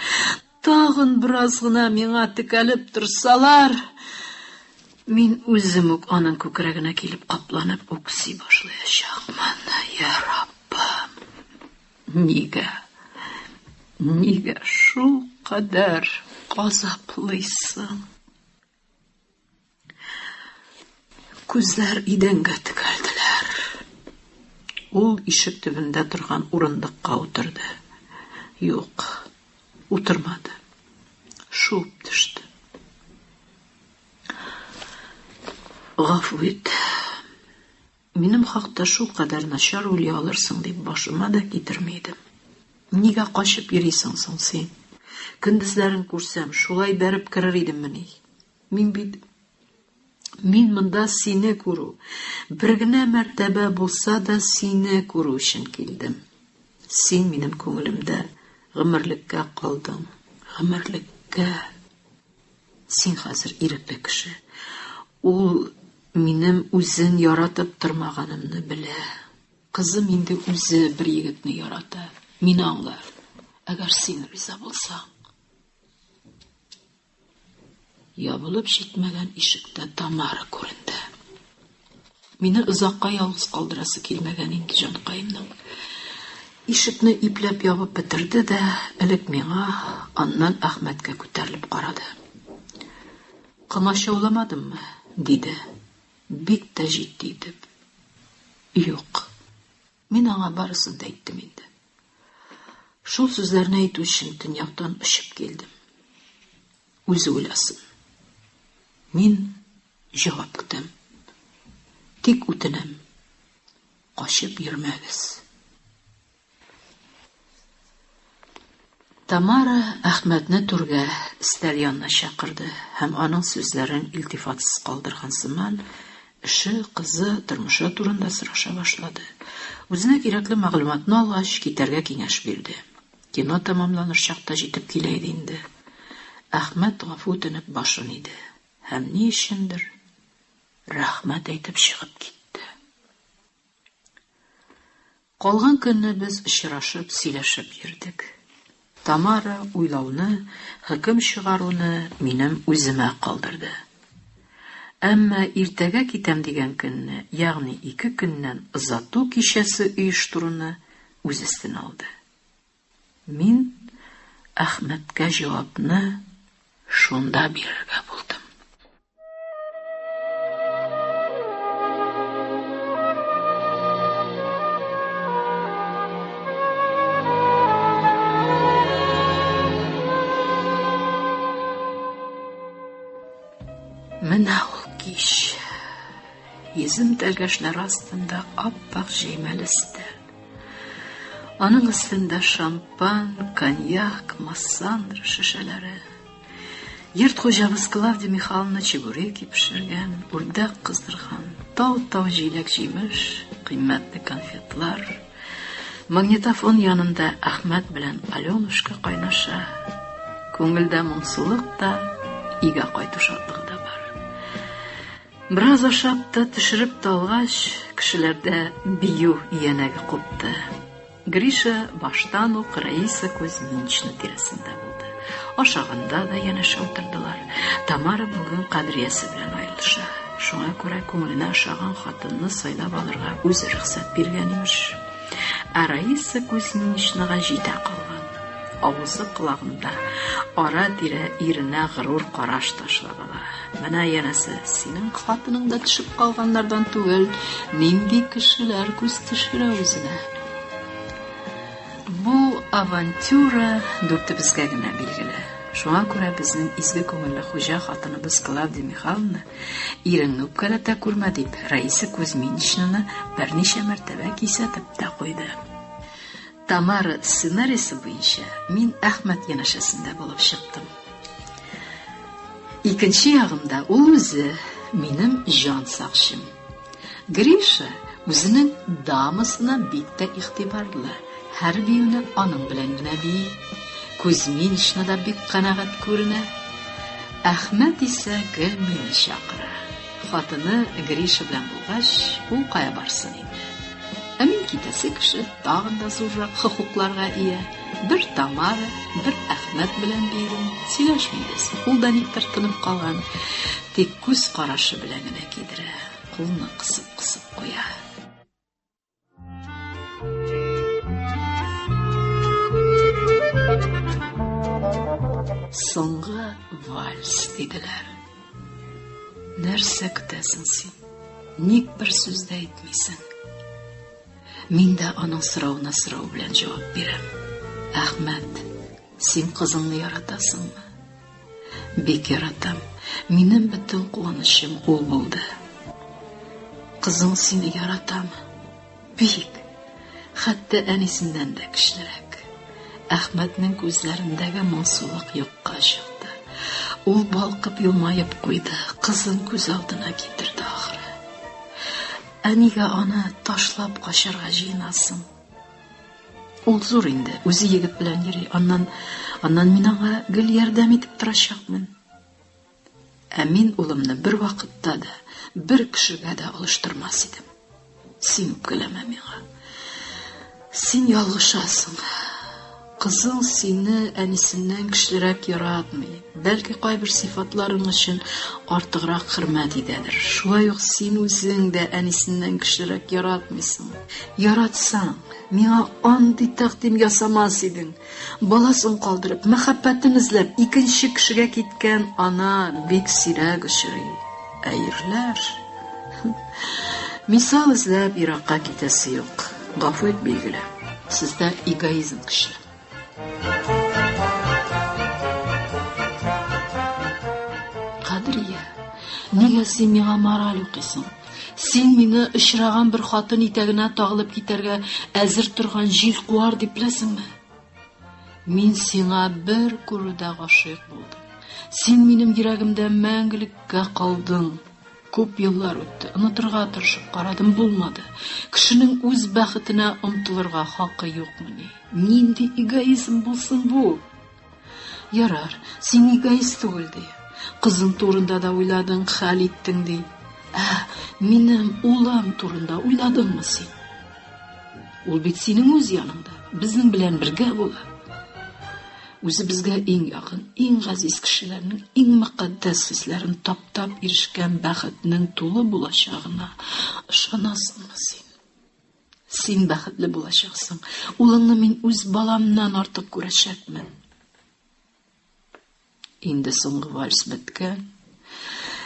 Тагын бераз гына миңа текәлеп торсалар, мин үзем үк аның күкрәгенә килеп капланып үкси башлаячакмын. Я Раббым, нигә, нигә шул кадәр газаплыйсың? Күзләр идәнгә текәлделәр. Ул ишек төбендә торган урындыкка утырды. Юк, утырмады. Шуып төште. Гафу ит. Минем хакта шулкадәр начар уйлый алырсың дип башыма да китерми идем. Нигә качып йөрисең соң син? Көндезләрен күрсәм, шулай бәреп керер идеммени? Мин бит Мин монда сине күрү, бер генә мәртәбә булса да сине күрү өчен килдем. Син минем күңелемдә гомерлеккә калдың, гомерлеккә. Син хәзер ирекле кеше. Ул минем үзен яратып тормаганымны белә. Кызым инде үзе бер егетне ярата. Мине аңлар, әгәр син риза булсаң. Ябылып җитмәгән ишектә Тамара күренде. Мине озакка ялгыз калдырасы килмәгән инде җанкаемның. Ишекне ипләп ябып бетерде дә, элек миңа, аннан Әхмәткә күтәрелеп карады. Комачауламадыммы? диде, бик тә җитди итеп. Юк. Мин аңа барысын да әйттем инде. Шул сүзләрне әйтү өчен төньяктан очып килдем. Үзе уйласын. Мин җавап көтәм. Тик үтенәм, качып йөрмәгез. Тамара Әхмәтне түргә, өстәл янына чакырды һәм аның сүзләрен илтифатсыз калдырган сыман, эше, кызы, тормышы турында сораша башлады. Үзенә кирәкле мәгълүматны алгач, китәргә киңәш бирде. Кино тәмамланыр чак та җитеп килә иде инде. Әхмәт гафу үтенеп башын иде һәм ни өчендер рәхмәт әйтеп чыгып китте. Калган көнне без очрашып, сөйләшеп йөрдек. Тамара уйлауны, хөкем чыгаруны минем үземә калдырды. Әмма иртәгә китәм дигән көнне, ягъни ике көннән озату кичәсе оештыруны үз өстенә алды. Мин Әхмәткә җавапны шунда бирергә булдым. Менә ул кич. Йөзем тәлгәшләре астында ап-ак җәймәле өстәл. Аның өстендә шампан, коньяк, массандра шешәләре. Йорт хуҗабыз Клавдия Михайловна чебуреки пешергән, үрдәк кыздырган, тау-тау җиләк-җимеш, кыйммәтле конфетлар. Магнитофон янында Әхмәт белән Аленушка кайнаша. Күңелдә моңсулык та, өйгә кайту шатлыгы да бар. Бераз ашап та, төшереп тә алгач, кешеләрдә бию өянәге купты. Гриша баштан ук Раиса Кузьминична тирәсендә булды. Ашаганда да янәшә утырдылар. Тамара бүген Кадриясе белән аерылыша. Шуңа күрә күңеленә ошаган хатынны сайлап алырга үзе рөхсәт биргән, имеш. Ә Раиса Кузьминичнага җитә калган. Авызы колагында, ара-тирә иренә горур караш ташлап ала. Менә янәсе, синең хатының да төшеп калганнардан түгел, нинди кешеләр күз төшерә үзенә. Бу авантюра дүртебезгә генә билгеле. Шуңа күрә безнең изге күңелле хуҗа хатыныбыз Клавдия Михайловна, иреңне үпкәләтә күрмә дип, Раиса Кузьминичнаны берничә мәртәбә кисәтеп тә куйды. Тамара сценарийсы буенча мин Әхмәт янәшәсендә булып чыктым. Икенче ягымда ул үзе, минем җан сакчым. Гриша үзенең дамасына бик тә игътибарлы, һәр биюне аның белән генә бии. Кузьминична да бик канәгать күренә. Әхмәт исә гел мине чакыра. Хатыны Гриша белән булгач, ул кая барсын инде? Ә мин китәсе кеше тагын да зуррак хокукларга ия. Бер Тамара, бер Әхмәт белән биедем. Сөйләшмибез. Ул да никтер тынып калган. Тик күз карашы белән генә кидерә. Кулны кысып-кысып куя. Соңгы вальс, диделәр. Нәрсә көтәсең син? Ник бер сүз дә әйтмисең? Мин дә аның соравына сорау белән җавап бирәм. Әхмәт, син кызыңны яратасыңмы? Бик яратам. Минем бөтен куанычым ул булды. Кызың сине яратамы? Бик. Хәтта әнисеннән дә көчлерәк. Әхмәтнең күзләрендәге моңсулык юкка чыкты. Ул балкып елмаеп куйды, кызын күз алдына китерде ахры. Ә нигә аны ташлап качарга җыенасың? Ул зур инде, үзе егет белән йөри. Аннан, аннан мин аңа гел ярдәм итеп торачакмын. Ә мин улымны бер вакытта да, бер кешегә дә алыштырмас идем. Син үпкәләмә миңа. Син ялгышасың. Кызың сине әнисеннән көчлерәк яратмый, бәлки кайбер сыйфатларың өчен артыграк хөрмәт итәдер. Шулай ук син үзең дә әнисеннән көчлерәк яратмыйсың. Яратсаң, миңа андый тәкъдим ясамас идең. Баласын калдырып, мәхәббәтен эзләп, икенче кешегә киткән ана бик сирәк очрый. Ә ирләр... Мисал эзләп еракка китәсе юк. Гафу ит, билгеле. Сездә эгоизм көчле. Кадрия, нигә син миңа мораль укыйсың? Син мине очраган бер хатын итәгенә тагылып китәргә әзер торган җил куар дип беләсеңме? Мин сиңа бер күрүдә гашыйк булдым. Син минем йөрәгемдә мәңгелеккә калдың. Күп еллар үтте, онытырга тырышып карадым, булмады. Кешенең үз бәхетенә омтылырга хакы юкмыни? Нинди эгоизм булсын бу? Ярар, син эгоист түгел, ди. Кызың турында да уйладың, хәл иттең, ди. Ә минем улым турында уйладыңмы син? Ул бит синең үз яныңда, безнең белән бергә була. Үзебезгә иң якын, иң газиз кешеләрнең иң мөкатдәс хисләрен таптап ирешкән бәхетнең тулы булачагына ышанасыңмы син? Син бәхетле булачаксың. Улыңны мин үз баламнан артык күрәчәкмен. Инде соңгы вальс беткән.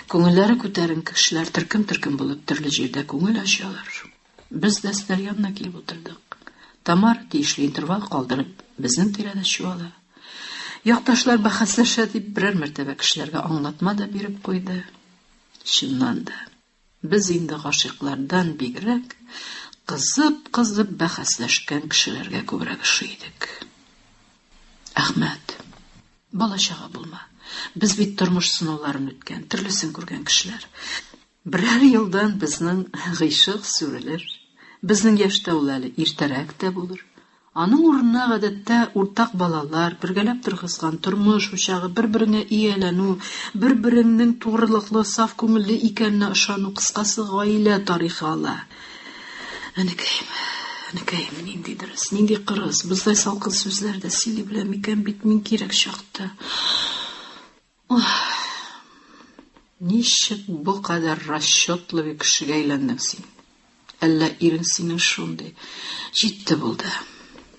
Күңелләре күтәренке кешеләр төркем-төркем булып төрле җирдә күңел ачалар. Без дә өстәл янына килеп утырдык. Тамара тиешле интервал калдырып, безнең тирәдә чуала. Якташлар бәхәсләшә дип берәр мәртәбә кешеләргә аңлатма да биреп куйды. Чыннан да, без инде гашыйклардан бигрәк кызып-кызып бәхәсләшкән кешеләргә күбрәк ошый идек. Әхмәт, бала-чага булма. Без бит тормыш сынауларын үткән, төрлесен күргән кешеләр. Берәр елдан безнең гыйшык сүрелер. Безнең яшьтә ул әле иртәрәк тә булыр. Аның урынына, гадәттә, уртак балалар, бергәләп торгызган тормыш учагы, бер-береңә ияләнү, бер-береңнең тугрылыклы, саф күңелле икәненә ышану, кыскасы, гаилә тарихы ала. Энекәем, энекәем, нинди дөрес, нинди кырыс, боздай салкын сүзләр дә сөйли беләм икән бит мин кирәк чакта. Ох, ничек бу кадәр расчетлы кешегә әйләндең син? Әллә ирең синең шундый? Җитте булды.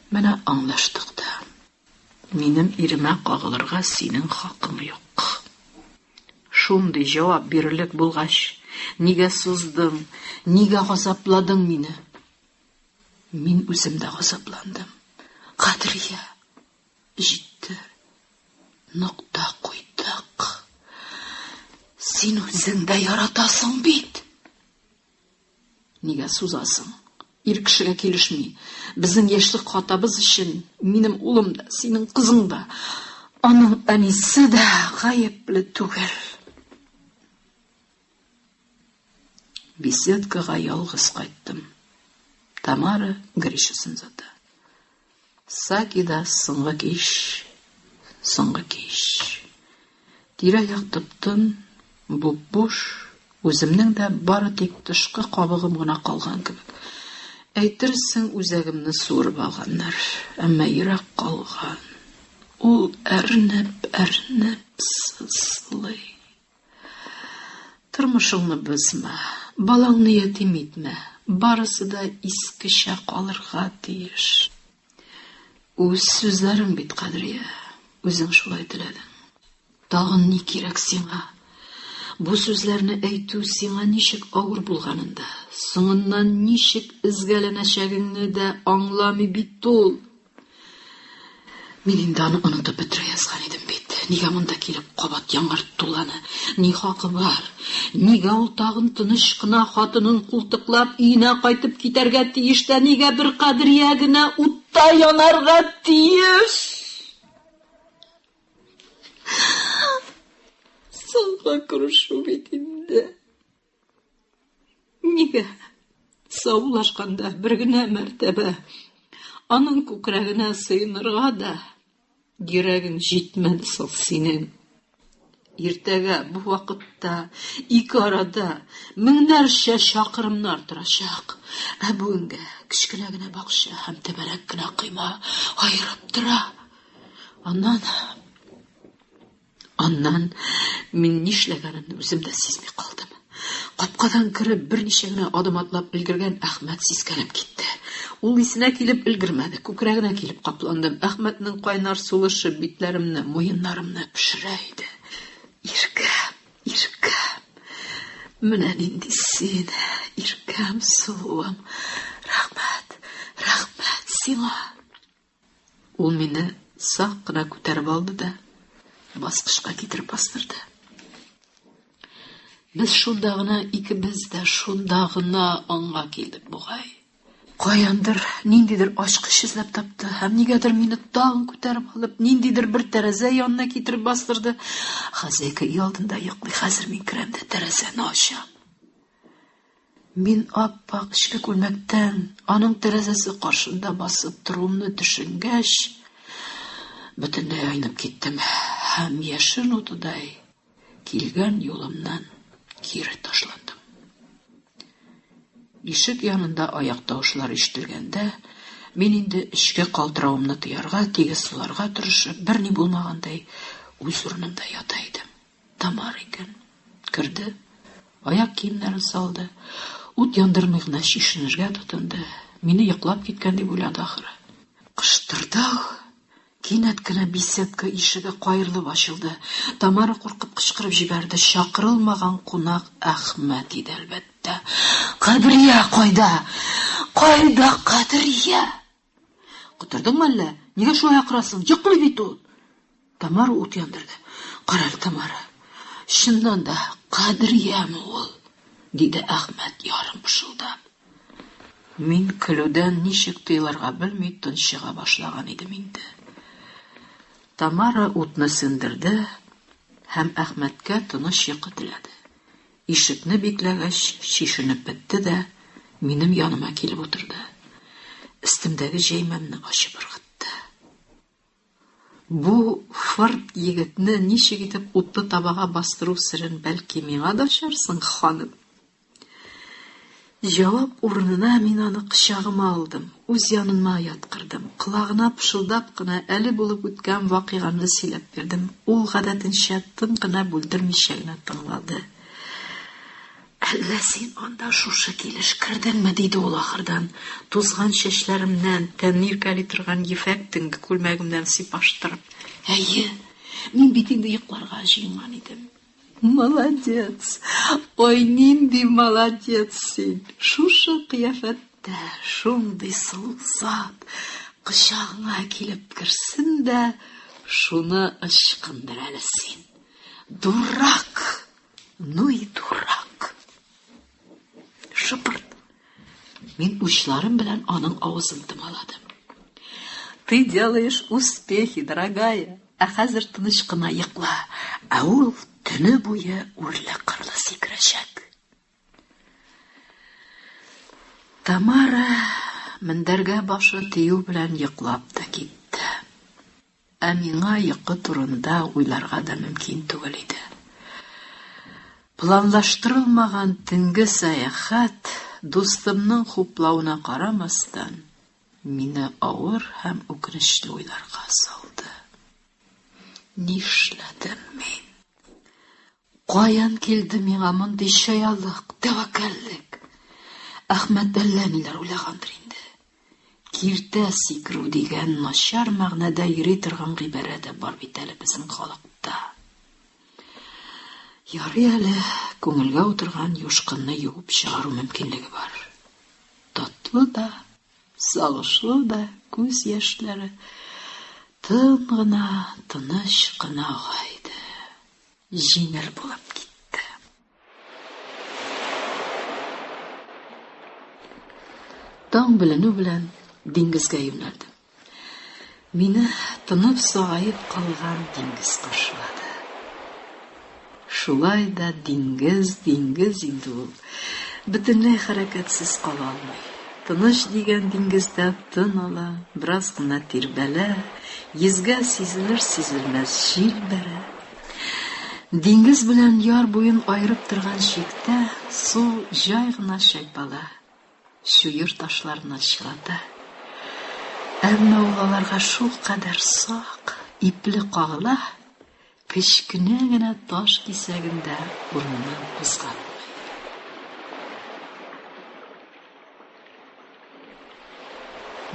Менә аңлаштык та. Минем иремә кагылырга синең хакың юк. Шундый җавап бирерлек булгач, нигә суздың, нигә газапладың мине? Мин үзем дә газапландым. Кадрия, Җитте. Нокта куйдык. Син үзең дә яратасың бит. Нигә сузасың? Ир кешегә килешми. Безнең яшьлек хатабыз өчен минем улым да, синең кызың да, аның әнисе дә гаепле түгел. Беседкага ялгыз кайттым. Тамара Гришасын зата. Сакида соңгы кич, соңгы кич. Тирә-як тып-тын, буп-буш, үземнең дә бары тик тышкы кабыгым гына калган кебек. Әйтерсең, үзәгемне суырып алганнар, әмма йөрәк калган. Ул әрнеп-әрнеп сызлый. Тормышыңны бозма, балаңны ятим итмә, барысы да искечә калырга тиеш. Үз сүзләрең бит, Кадрия, үзең шулай теләдең. Тагын ни кирәк сиңа? Бу сүзләрне әйтү сиңа ничек авыр булганын да, соңыннан ничек өзгәләнәчәгеңне дә аңламый бит ул. Мин инде аны онытып бетерә язган идем бит. Нигә монда килеп кабат яңартты ул аны? Ни хакы бар? Нигә ул тагын тыныч кына хатынын култыклап өенә кайтып китәргә тиеш тә, нигә бер Кадрия генә утта янарга тиеш? Соңгы күрешү бит инде. Нигә саубуллашканда бер генә мәртәбә аның күкрәгенә сыенырга да йөрәгең җитмәде соң синең? Иртәгә бу вакытта ике арада меңнәрчә чакрымнар торачак. Ә бүгенгә кечкенә генә бакча һәм тәбәнәк кенә койма аерып тора. Аннан Аннан мин нишләгәнемне үзем дә сизми калдым. Капкадан кереп, берничә генә адым атлап өлгергән Әхмәт сискәнеп китте. Ул исенә килеп өлгермәде, күкрәгенә килеп капландым. Әхмәтнең кайнар сулышы битләремне, муеннарымны пешерә иде. Иркәм, иркәм, менә нинди син, иркәм, сылуым. Рәхмәт, рәхмәт сиңа. Ул мине сак кына күтәреп алды да баскычка китереп бастырды. Без шунда гына икебез дә шунда гына аңга килдек бугай. Каяндыр ниндидер ачкыч эзләп тапты һәм нигәдер мине тагын күтәреп алып, ниндидер бер тәрәзә янына китереп бастырды. Хозяйка өй алдында йоклый, хәзер мин керәм дә тәрәзәне ачам. Мин ап-ак эчке күлмәктән аның тәрәзәсе каршында басып торуымны төшенгәч, бөтенләй айнып киттем һәм яшен утыдай килгән юлымнан кире ташландым. Ишек янында аяк тавышлары ишетелгәндә, мин инде эчке калтыравымны тыярга, тигез суларга тырышып, берни булмагандай үз урынымда ята идем. Тамара икән. Керде, аяк киемнәрен салды, ут яндырмый гына чишенергә тотынды. Мине йоклап киткән дип уйлады ахры. Кыштырдау! Кинәт кенә беседка ишеге каерылып ачылды. Тамара куркып кычкырып җибәрде. Чакырылмаган кунак Әхмәт иде, әлбәттә. Кадрия кайда? Кайда Кадрия? Котырдыңмы әллә? Нигә шулай акырасың? Йоклый бит ул. Тамара ут яндырды. Кара әле, Тамара. Чыннан да Кадрияме ул? диде Әхмәт ярым пышылдап. Мин көлүдән ничек тыелырга белми тончыга башлаган идем инде. Тамара утны сүндерде һәм Әхмәткә тыныч йокы теләде. Ишекне бикләгәч, чишенеп бетте дә, минем яныма килеп утырды. Өстемдәге җәймәмне ачып ыргытты. Бу фырт егетне ничек итеп утлы табага бастыру серен бәлки миңа да ачарсың, ханым? Җавап урынына мин аны кочагыма алдым, үз яныма яткырдым, колагына пышылдап кына әле булып үткән вакыйганы сөйләп бирдем. Ул гадәтенчә тын гына бүлдермичә генә тыңлады. Әллә син анда шушы килеш кердеңме? диде ул ахырдан, тузган чәчләремнән, тәнне иркәли торган ефәк төнге күлмәгемнән сыйпаштырып. Әйе, мин бит инде йокларга җыенган идем. Молодец! Ой, нинди молодец син! Шушы кыяфәттә шундый сылу зат кочагыңа килеп керсен дә, шуны ычкындыр әле син. Дурак! Ну и дурак! Шыпырт! Мин учларым белән аның авызын томаладым. Ты делаешь успехи, дорогая. Ә хәзер тыныч кына йокла, ә ул төне буе үрле-кырлы сикерәчәк. Тамара мендәргә башы тию белән йоклап та китте. Ә миңа йокы турында уйларга да мөмкин түгел иде. Планлаштырылмаган төнге сәяхәт, дустымның хуплавына карамастан, мине авыр һәм үкенечле уйларга салды. Нишләдем мин? Каян килде миңа мондый чаялык, тәвәккәллек? Әхмәт әллә ниләр уйлагандыр инде. Киртә сикерү дигән начар мәгънәдә йөри торган гыйбарә дә бар бит әле безнең халыкта. Ярый әле күңелгә утырган юшкынны юып чыгару мөмкинлеге бар. Татлы да, сагышлы да күз яшьләре тын гына, тыныч кына ага иде. Җиңел булып китте. Таң беленү белән диңгезгә юнәлдем. Мине тынып сагаеп калган диңгез каршылады. Шулай да диңгез, диңгез инде ул. Бөтенләй хәрәкәтсез кала алмый. Тыныч дигән диңгездә тын ала, бераз гына тирбәлә, йөзгә сизелер-сизелмәс җил бәрә. Диңгез белән яр буен аерып торган чиктә су җай гына чайпала, чуер ташларны чылата. Әмма ул аларга шулкадәр сак, ипле кагыла, кечкенә генә таш кисәген дә урыныннан кузгатмый.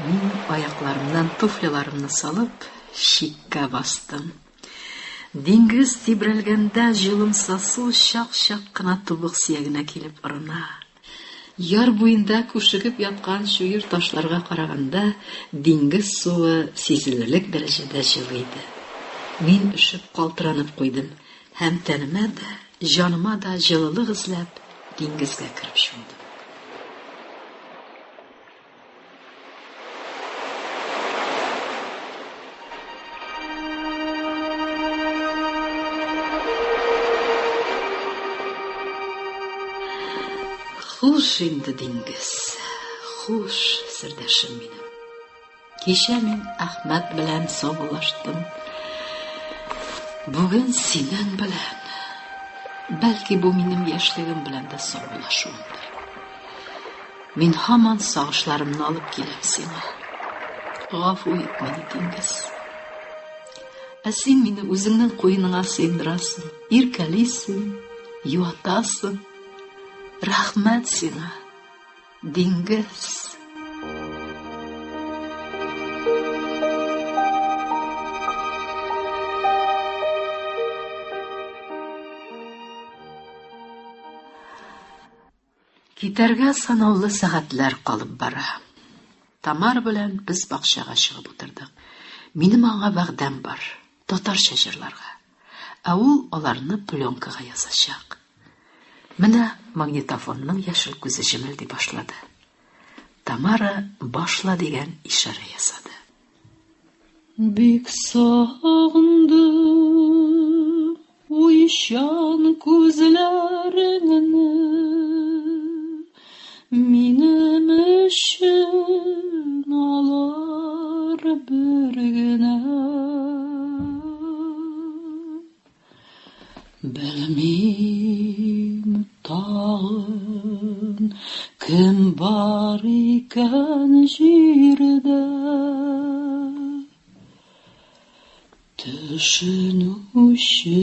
Мин аякларымнан туфлиларымны салып, чиккә бастым. Диңгез тибрәлгәндә җылымса су чак-чак кына тубык сөягенә килеп орына. Яр буенда күшегеп яткан чуер ташларга караганда диңгез суы сизелерлек дәрәҗәдә җылы иде. Мин өшеп калтыранып куйдым һәм тәнемә дә, җаныма да җылылык эзләп, диңгезгә кереп чумдым. Хуш инде, диңгез, хуш, сердәшем минем. Кичә мин Әхмәт белән саубуллаштым. Бүген синең белән. Бәлки бу минем яшьлегем белән дә саубуллашуымдыр. Мин һаман сагышларымны алып киләм сиңа. Гафу ит мине, диңгез. Ә син мине үзеңнең куеныңа сыендырасың, иркәлисең, юатасың. Рәхмәт сиңа, диңгез. Китәргә санаулы сәгатьләр калып бара. Тамара белән без бакчага чыгып утырдык. Минем аңа вәгъдәм бар, татарча җырларга. Ә ул аларны пленкага язачак. Менә магнитофонның яшел күзе җемелди башлады. Тамара башла дигән ишарә ясады. Бик сагындым уйчан күзләреңне, Минем өчен алар бер генә. Белмим тагын кем бар икән җирдә. Төшенүче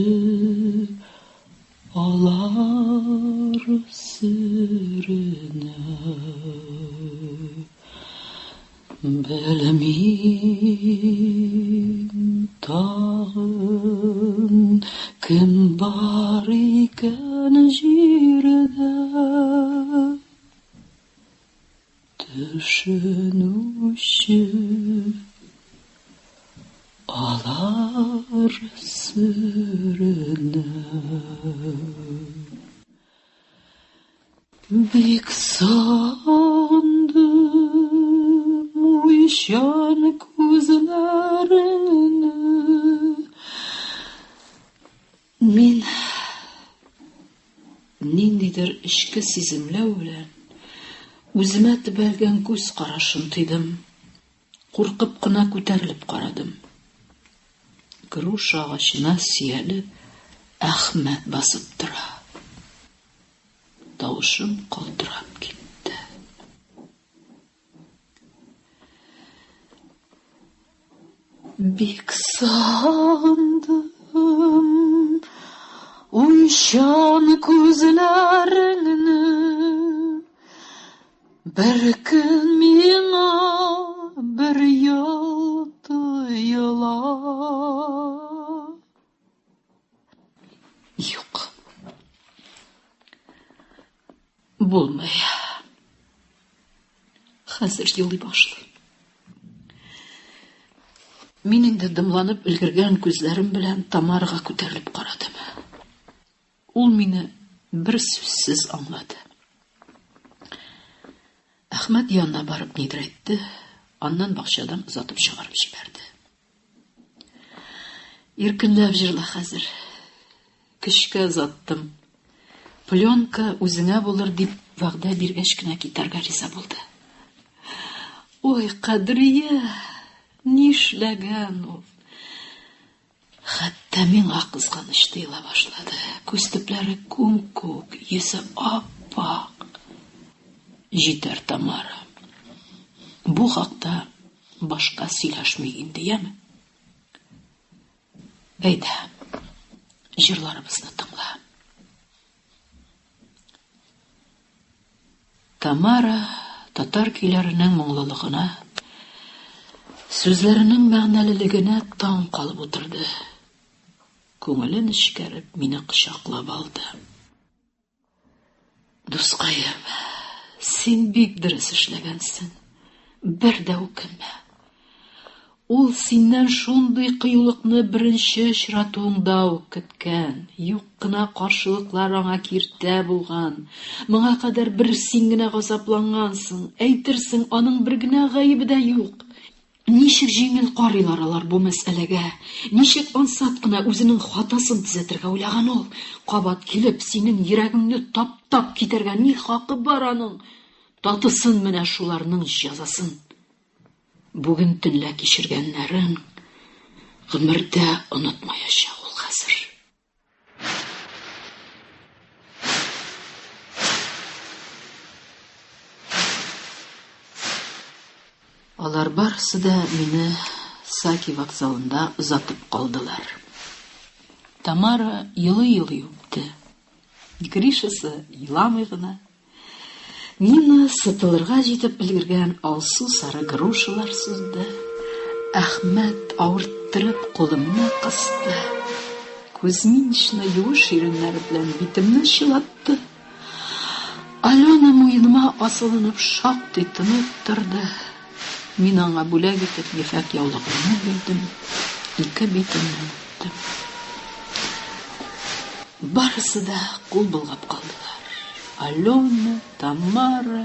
алар серенә. Белмим тагын кем бар икән җирдә. Төшенүче алар серенә. Бик сагындым уйчан күзләреңне. Мин ниндидер эчке сиземләү белән үземә төбәлгән күз карашын тойдым. Куркып кына күтәрелеп карадым. Груша агачына сөялеп, Әхмәт басып тора. Тавышым калтырап китте. Бик сагындым уйчан күзләреңне. Бер көн миңа бер ел тоела. Юк. Булмый. Хәзер елый башлыйм. Мин инде дымланып өлгергән күзләрем белән Тамарага күтәрелеп карадым. Ул мине бер сүзсез аңлады. Әхмәт янына барып нидер әйтте, аннан бакчадан озатып чыгарып җибәрде. Иркенләп җырла хәзер. Көчкә озаттым. Пленка үзеңә булыр дип вәгъдә биргәч кенә китәргә риза булды. Ой, Кадрия, нишләгән ул? Хәтта миңа кызганыч тоела башлады. Күз төпләре күм-күк, йөзе ап-ак. Җитәр, Тамара. Бу хакта башка сөйләшмик инде, яме? Әйдә, җырларыбызны тыңла. Тамара татар көйләренең моңлылыгына, сүзләренең мәгънәлелегенә таң калып утырды. Күңеле нечкәреп мине кочаклап алды. Дускаем, син бик дөрес эшләгәнсең. Бер дә үкенмә. Ул синнән шундый кыюлыкны беренче очратуыңда ук көткән. Юк кына каршылыклар аңа киртә булган. Моңа кадәр бер син генә газаплангансың. Әйтерсең, аның бер генә гаебе дә юк. Ничек җиңел карыйлар алар бу мәсьәләгә. Ничек ансат кына үзенең хатасын төзәтергә уйлаган ул. Кабат килеп, синең йөрәгеңне таптап китәргә ни хакы бар аның? Татысын менә шуларның җәзасын. Бүген төнлә кичергәннәрен гомердә онытмаячак ул хәзер. Алар барысы да мине Саки вокзалында озатып калдылар. Тамара елый-елый үпте. Гришасы еламый гына. Нина сытылырга җитеп өлгергән алсу сары грушалар сузды. Әхмәт авырттырып кулымны кысты. Кузьминична юеш иреннәре белән битемне чылатты. Алена муеныма асылынып шактый тынып торды. Мин аңа бүләк итеп ефәк яулыгымны бирдем, ике битеннән үптем. Барысы да кул болгап калдылар. Алена, Тамара,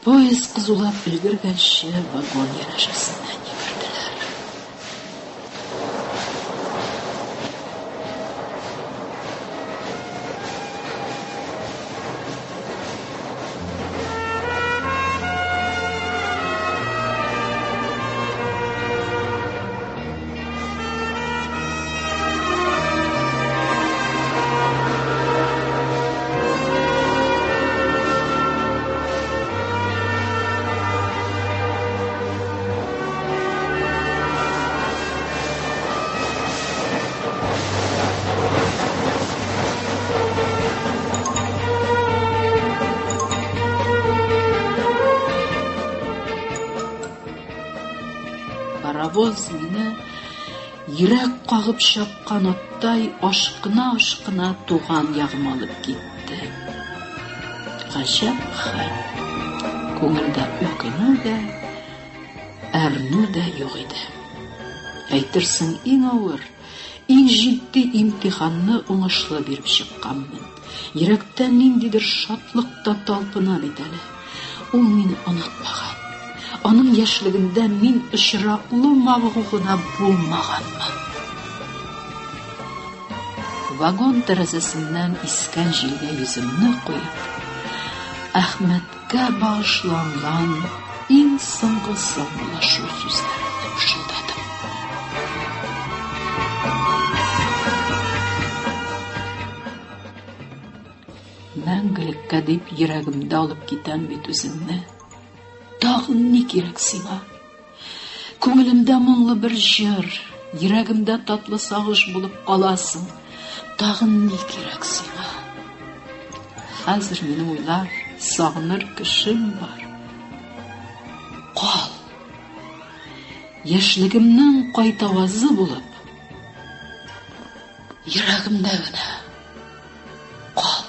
поезд кызулап өлгергәнче вагон янәшәсеннән йөгерделәр. Паровоз мине йөрәк кагып чапкан аттай ашкына-ашкына туган ягыма алып китте. Гаҗәп хәл. Күңелдә үкенү дә, әрнү дә юк иде. Әйтерсең, иң авыр, иң җитди имтиханны уңышлы биреп чыкканмын. Йөрәктә ниндидер шатлык та талпына бит әле. Ул мине онытмаган. Аның яшьлегендә мин очраклы мавыгу гына булмаганмын. Вагон тәрәзәсеннән искән җилгә йөземне куеп, Әхмәткә багышланган иң соңгы саубуллашу сүзләремне пышылдадым. Мәңгелеккә дип йөрәгемдә алып китәм бит үзеңне. Тагын ни кирәк сиңа? Күңелемдә моңлы бер җыр, йөрәгемдә татлы сагыш булып каласың. Тагын ни кирәк сиңа? Хәзер мине уйлар, сагыныр кешем бар. Кал. Яшьлегемнең кайтавазы булып, йөрәгемдә генә кал.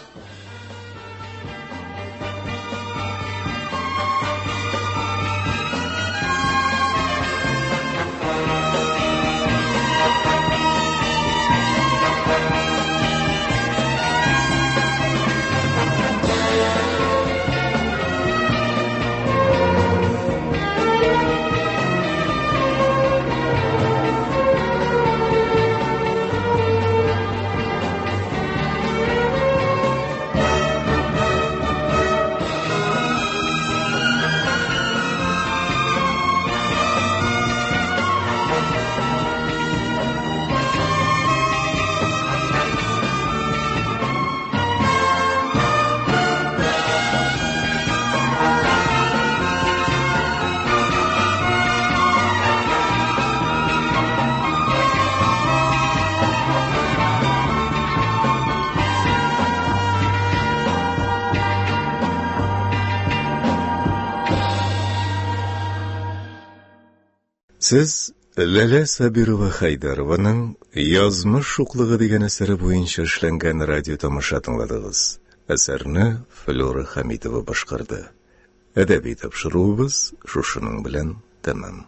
Сез Ләлә Сабирова Хәйдәрованың Язмыш шуклыгы дигән әсәре буенча эшләнгән радио тамаша тыңладыгыз. Әсәрне Флюра Хәмитова башкарды. Әдәби тапшыруыбыз шушының белән тәмам.